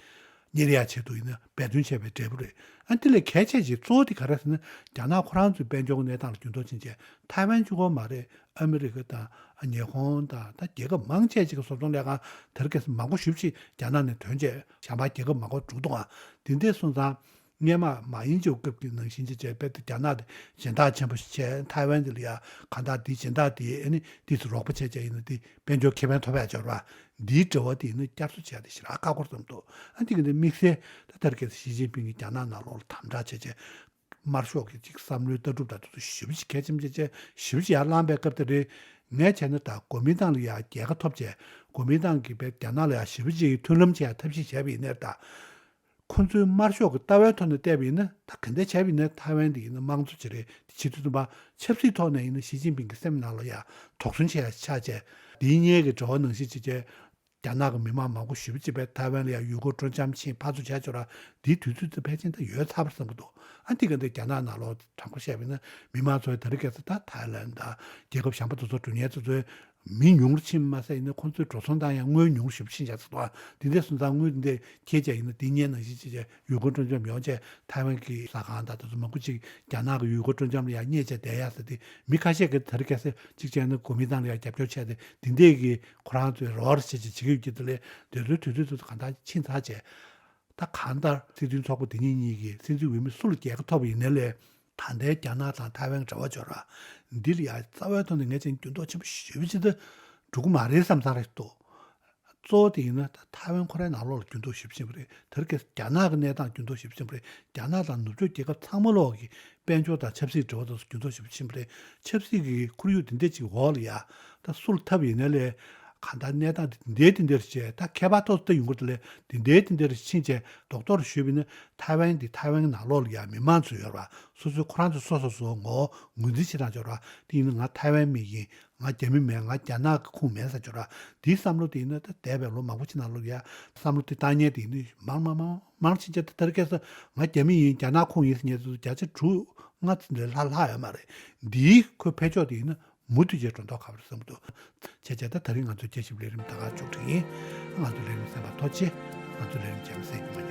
གཉེར་ཡ་ཆེད་དུ་ཡིན་ན་འབད་བརྩོན་བྱས་པའི་འབྲས་བུ་རེད། ཨ་འདི་ལས་གལ་ཆེ་ཅིག་གཙོ་བོ་དེ་ག་རེ་ཟེར་ན་རྒྱ་ནག་ཁོ་རང་ཚོའི་དཔལ་འབྱོར་གྱི་གནས་སྟངས་ལ་འགྱུར་ལྡོག་ཕྱིན་བྱས་ཐའེ་ཝན་གཅིག་པོ་མ་རེད། ཨ་མི་རི་ཀ་དང་ཉི་ཧོང་དང་ད་རྒྱལ་ཁབ་མང་ཆེ་ཅིག་གི་བཟོ་ཚོང་ལས་ཁང་དེར་གལ་སྲིད་མང་པོ་ཞེ་པོ་ཅིག་རྒྱ་ནག་ནས་ཐོན་བྱས་གཞན་པ་རྒྱལ་ཁབ་མང་པོ་འགྲོ་གི་འདུག་ཨ་དེ་འདྲ་སོང་ཙང་། སྔོན་མ་མ་དབྱིན་ཇིའི་སྐབས་ཀྱི་ནང་བཞིན་ཅིག་བྱས་པས་དེ་རྒྱ་ནག་དེ་སྦྱིན་བདག་ཆེན་པོ་ཞིག་བྱས། ཐའེ་ཝན་དེ་ལ་ཡ་གང་ལྟར་དེའི་སྦྱིན་བདག་དེ་ཨ་ནི་དེ་ཚོ་རོགས་པ་བྱས་བྱས་ཡིན་ན་དེ་དཔལ་འབྱོར་ཁེ་ཕན་ཐོབ་ཡ་འབྱོར་བ་འདིའི་འབྲེལ་བ་དེ་ཡིན་ན་བསྐྱར་གསོ་བྱས་ཏེ་ཞེ་དྲག་ཁག་པོ་རེད་བསམ་འདུག་ཨ་འདི་གི་འདི་དམིགས་བསལ་ད་ལྟར་གལ་སྲིད་ཞི་ཅིན་ཕིང་གིས་རྒྱ་ནག་ནང་ལོགས་ལ་དམ་དྲག་བྱས་བྱས་དམར་ཤོག་གི་ཅིག་བསམ་བློའི་ལྟ་གྲུབ་དང་དེ་ཚོ་ཞེ་པོ་ཅིག་གལ་ཆེན་པོ་བྱས་བྱས་ཞེ་པོ་ཅིག་ཡར་ལངས་པའི་སྐབས་དེ་རེད། ངས་བྱས་ན་ད་གོ་མིན་ཏང་ལ་ཡ་རྒྱལ་ཁ་ཐོབ་བྱས་གོ་མིན་ཏང་གིས་བས་རྒྱ་ནག་ལ་ཡ་ཞེ་པོ་ཅིག་མཐུན་ལམ་བྱེད་ཡ་ཐབས་ཤེས་བྱས་པ་ཡིན་ནའི་ད། ཁོ་ཚོའི་དམར་ཤོག་གི་ལྟ་བའི་ཐོག་ནས་བལྟས་པ་ཡིན་ན་ད་ག་འདྲ་བྱས་པ་ཡིན་ན་ཐའེ་ཝན་འདི་ཡིན་ན་དམངས་གཙོ་ཅིག་རེད། དེ་བྱེད་དུས་ཙམ་པ་ཆབ་སྲིད་ཐོག་ནས་ཡིན་ན་ཞི་ཅིན་ཕིང་གི་སེམས་ནང་ལ་ཡ་དོགས་ཟོན་བྱེད་ཡ་ཆགས་བྱས། འདིའི་སྔོན་གྱི་འབྲེལ་བ་ནང་བཞིན་བྱས་བྱས་རྒྱ་ནག་གི་མི་མང་མང་པོ་ཞེ་པོ་ཅིག་བས་ཐའེ་ཝན་ལ་ཡ་ཡུལ་སྐོར་སྤྲོ་འཆམ་ཕྱིན་ཕར་ཚུར་བྱས་ཆོག་ར། འདིའི་དུས་ཚོད་དེ་ཕལ་ཆེར་ད་ཡོལ་ཚར་བ་བསམ་གྱི་འདུག་ཨ་འདི་ག་འདི་རྒྱ་ནག་ནང་ལོགས་དྲང་པོ་བཤད་པ་ཡིན་ན་མི་མང་ཚོའི་ད་རེས་ཁ་སང་ད་ཐའེ་ལན་དང་རྒྱལ་ཁབ་གཞན་པ་དེ་ཚོ་འགྲོ་མཁན་ཚོ་ཚོའི་མི་ཉུང་རུ་ཕྱིན་མ་ཟད་ཡིན་ན་ཁོང་ཚོའི་འགྲོ་སོང་བཏང་ཡང་དངུལ་ཉུང་རུ་ཞེ་པོ་ཕྱིན་བཞག་ཚར་འདུག་ཨ། དེ་འདྲ་སོང་ཙང་དངུལ་དེ་འདྲ་ཁྱེར་བྱས་ཡིན་ན་དེ་སྔོན་ནང་བཞིན་བྱས་བྱས་ཡུལ་སྐོར་སྤྲོ་འཆམ་ཡོང་བྱས་ཐའེ་ཝན་གྱི་ཟ་ཁང་དང་དེ་ཚོ་མང་པོ་ཅིག་རྒྱ་ནག་གི་ཡུལ་སྐོར་སྤྲོ་འཆམ་ལ་ཡང་བསྙད་བྱས་བསྡད་ཡ་ཟེར་ཏེ་མི་ཁ་ཤས་ཀྱིས་ད་རེས་ཁ་སང་གཅིག་བྱས་ན་གོ་མིན་ཏང་ལ་ཡང་རྒྱབ་སྐྱོར་བྱས་ཏེ་དེ་འདྲས་ཀྱི་ཁོ་རང་ཚོའི་རོགས་རེ་བྱས་བྱས་བྱེད་ཀྱི་ཡོད་ཀྱི་དེ་ལས་དེ་ཚོའི་དུས་ཚོད་དེ་ཚོ་གང་ལྟར་ཕྱིན་ཚར་བྱས། ད་གང་ལྟར་སྲིད་དོན་ཚོགས་པ་དེ་གཉིས་གཉིས་ཀྱིས་སྲིད་འཛིན་འོས་མི་སུ་ལ་རྒྱལ་ཁ་ཐོབ་པ་ཡིན་ནའི་ལས་ད་ལྟའི་རྒྱ་ནག་དང་ཐའེ་ཝན་འབྲེལ་བ་འབྱོར་བ་འདི་ལ་ཡང་རྩ་བའི་ཐོག་ནས་ངས་ཅན་འགྱུར་ལྡོག་ཆེན་པོ་ཞེ་པོ་ཅིག་ད་འགྲོ་གི་མ་རེད་བསམ་བསམ་རེད་འདུག་གཙོ་བོ་དེ་ཡིན་ན་ད་ཐའེ་ཝན་ཁོ་རའི་ནང་ལོགས་ལ་འགྱུར་ལྡོག་ཞེ་པོ་ཕྱིན་པ་རེད། དེར་གལ་སྲིད་རྒྱ་ནག་གི་གནས་སྟངས་འགྱུར་ལྡོག་ཞེ་པོ་ཕྱིན་པ་རེད། རྒྱ་ནག་དང་ནུབ་ཕྱོགས་རྒྱལ་ཁབ་ཚང་མ་ལོག་གི་དཔལ་འབྱོར་དང་ཆབ་སྲིད་འབྲེལ་བ་དང་འགྱུར་ལྡོག་ཞེ་པོ་ཕྱིན་པ་རེད། ཆབ་སྲིད་ཀྱི་ཁོར་ཡུག་འདི་འདྲ་ཅིག་འོག་ལ་ཡ་ད་སུ་ལ་ཐབས་ཡིན་ནའི་ལས་གང་ལྟར་གནས་སྟངས་འདི་འདྲའི་འདི་འདྲ་བྱས་ད་ཁྱད་པར་ཏོག་ཙམ་ཡོང་གི་འདུག་ལས་འདི་འདྲའི་འདི་འདྲ་ཕྱིན་བྱས་རྡོག་རྡོག་ཞུས་པ་ཡིན་ན་ཐའེ་ཝན་འདི་ཐའེ་ཝན་ནང་ལོགས་ལ་ཡ་མི་མང་ཚོ་ཡོད་ར་སོ་སོའི་ཁོ་རང་ཚོ་སོ་སོ་སོ་ངོ་ངོས་འཛིན་བྱེད་སྟངས་ཡོད་ར། དེ་ཡིན་ན་ང་ཐའེ་ཝན་མི་ཡིན། ང་རྒྱ་མི་མིན། ང་རྒྱ་ནག་གི་ཁུངས་མིན་ཟེར་ཆོག་ར། དེའི་བསམ་བློ་དེ་ཡིན་ན་ད་འདས་པའི་ལོ་མང་པོ་ཅིག་ནང་ལོགས་ཡ་བསམ་བློ་དེ་བཏང་མཁན་དེ་ཡིན་ན་མང་མང་མང་མང་ཕྱིན་ཆད་ད་ལྟར་སྐད་ས་ང་རྒྱ་མི་ཡིན་རྒྱ་ནག་ཁུངས་ཡིན་ཟེར་མཁན་ཚོ་བརྒྱ་ཆ་དྲུག་ལྔ་ཙམ་ལས་ལྷག་ལྷག་ཡོད་མ་རེད། འདིའི་ཁོའི་འཕེལ་ཕྱོགས་དེ་ཡིན་ན་མུ་མཐུད་བྱས་འགྲོ་མདོག་ཁ་པོ་རེད་བསམ་གྱི་འདུག་བྱས་བྱས་ད་ད་རིང་ང་ཚོའི་དཔྱད་ཞིབ་ལས་རིམ་ད་ག་མཇུག་སྒྲིལ་ཡིན། ང་ཚོའི་ལས་རིམ་གསན་པར་ཐུགས་རྗེ་ཆེ། ང་ཚོའི་ལས་རིམ་རྗེས་མ་གསན་རྒྱུ་མ་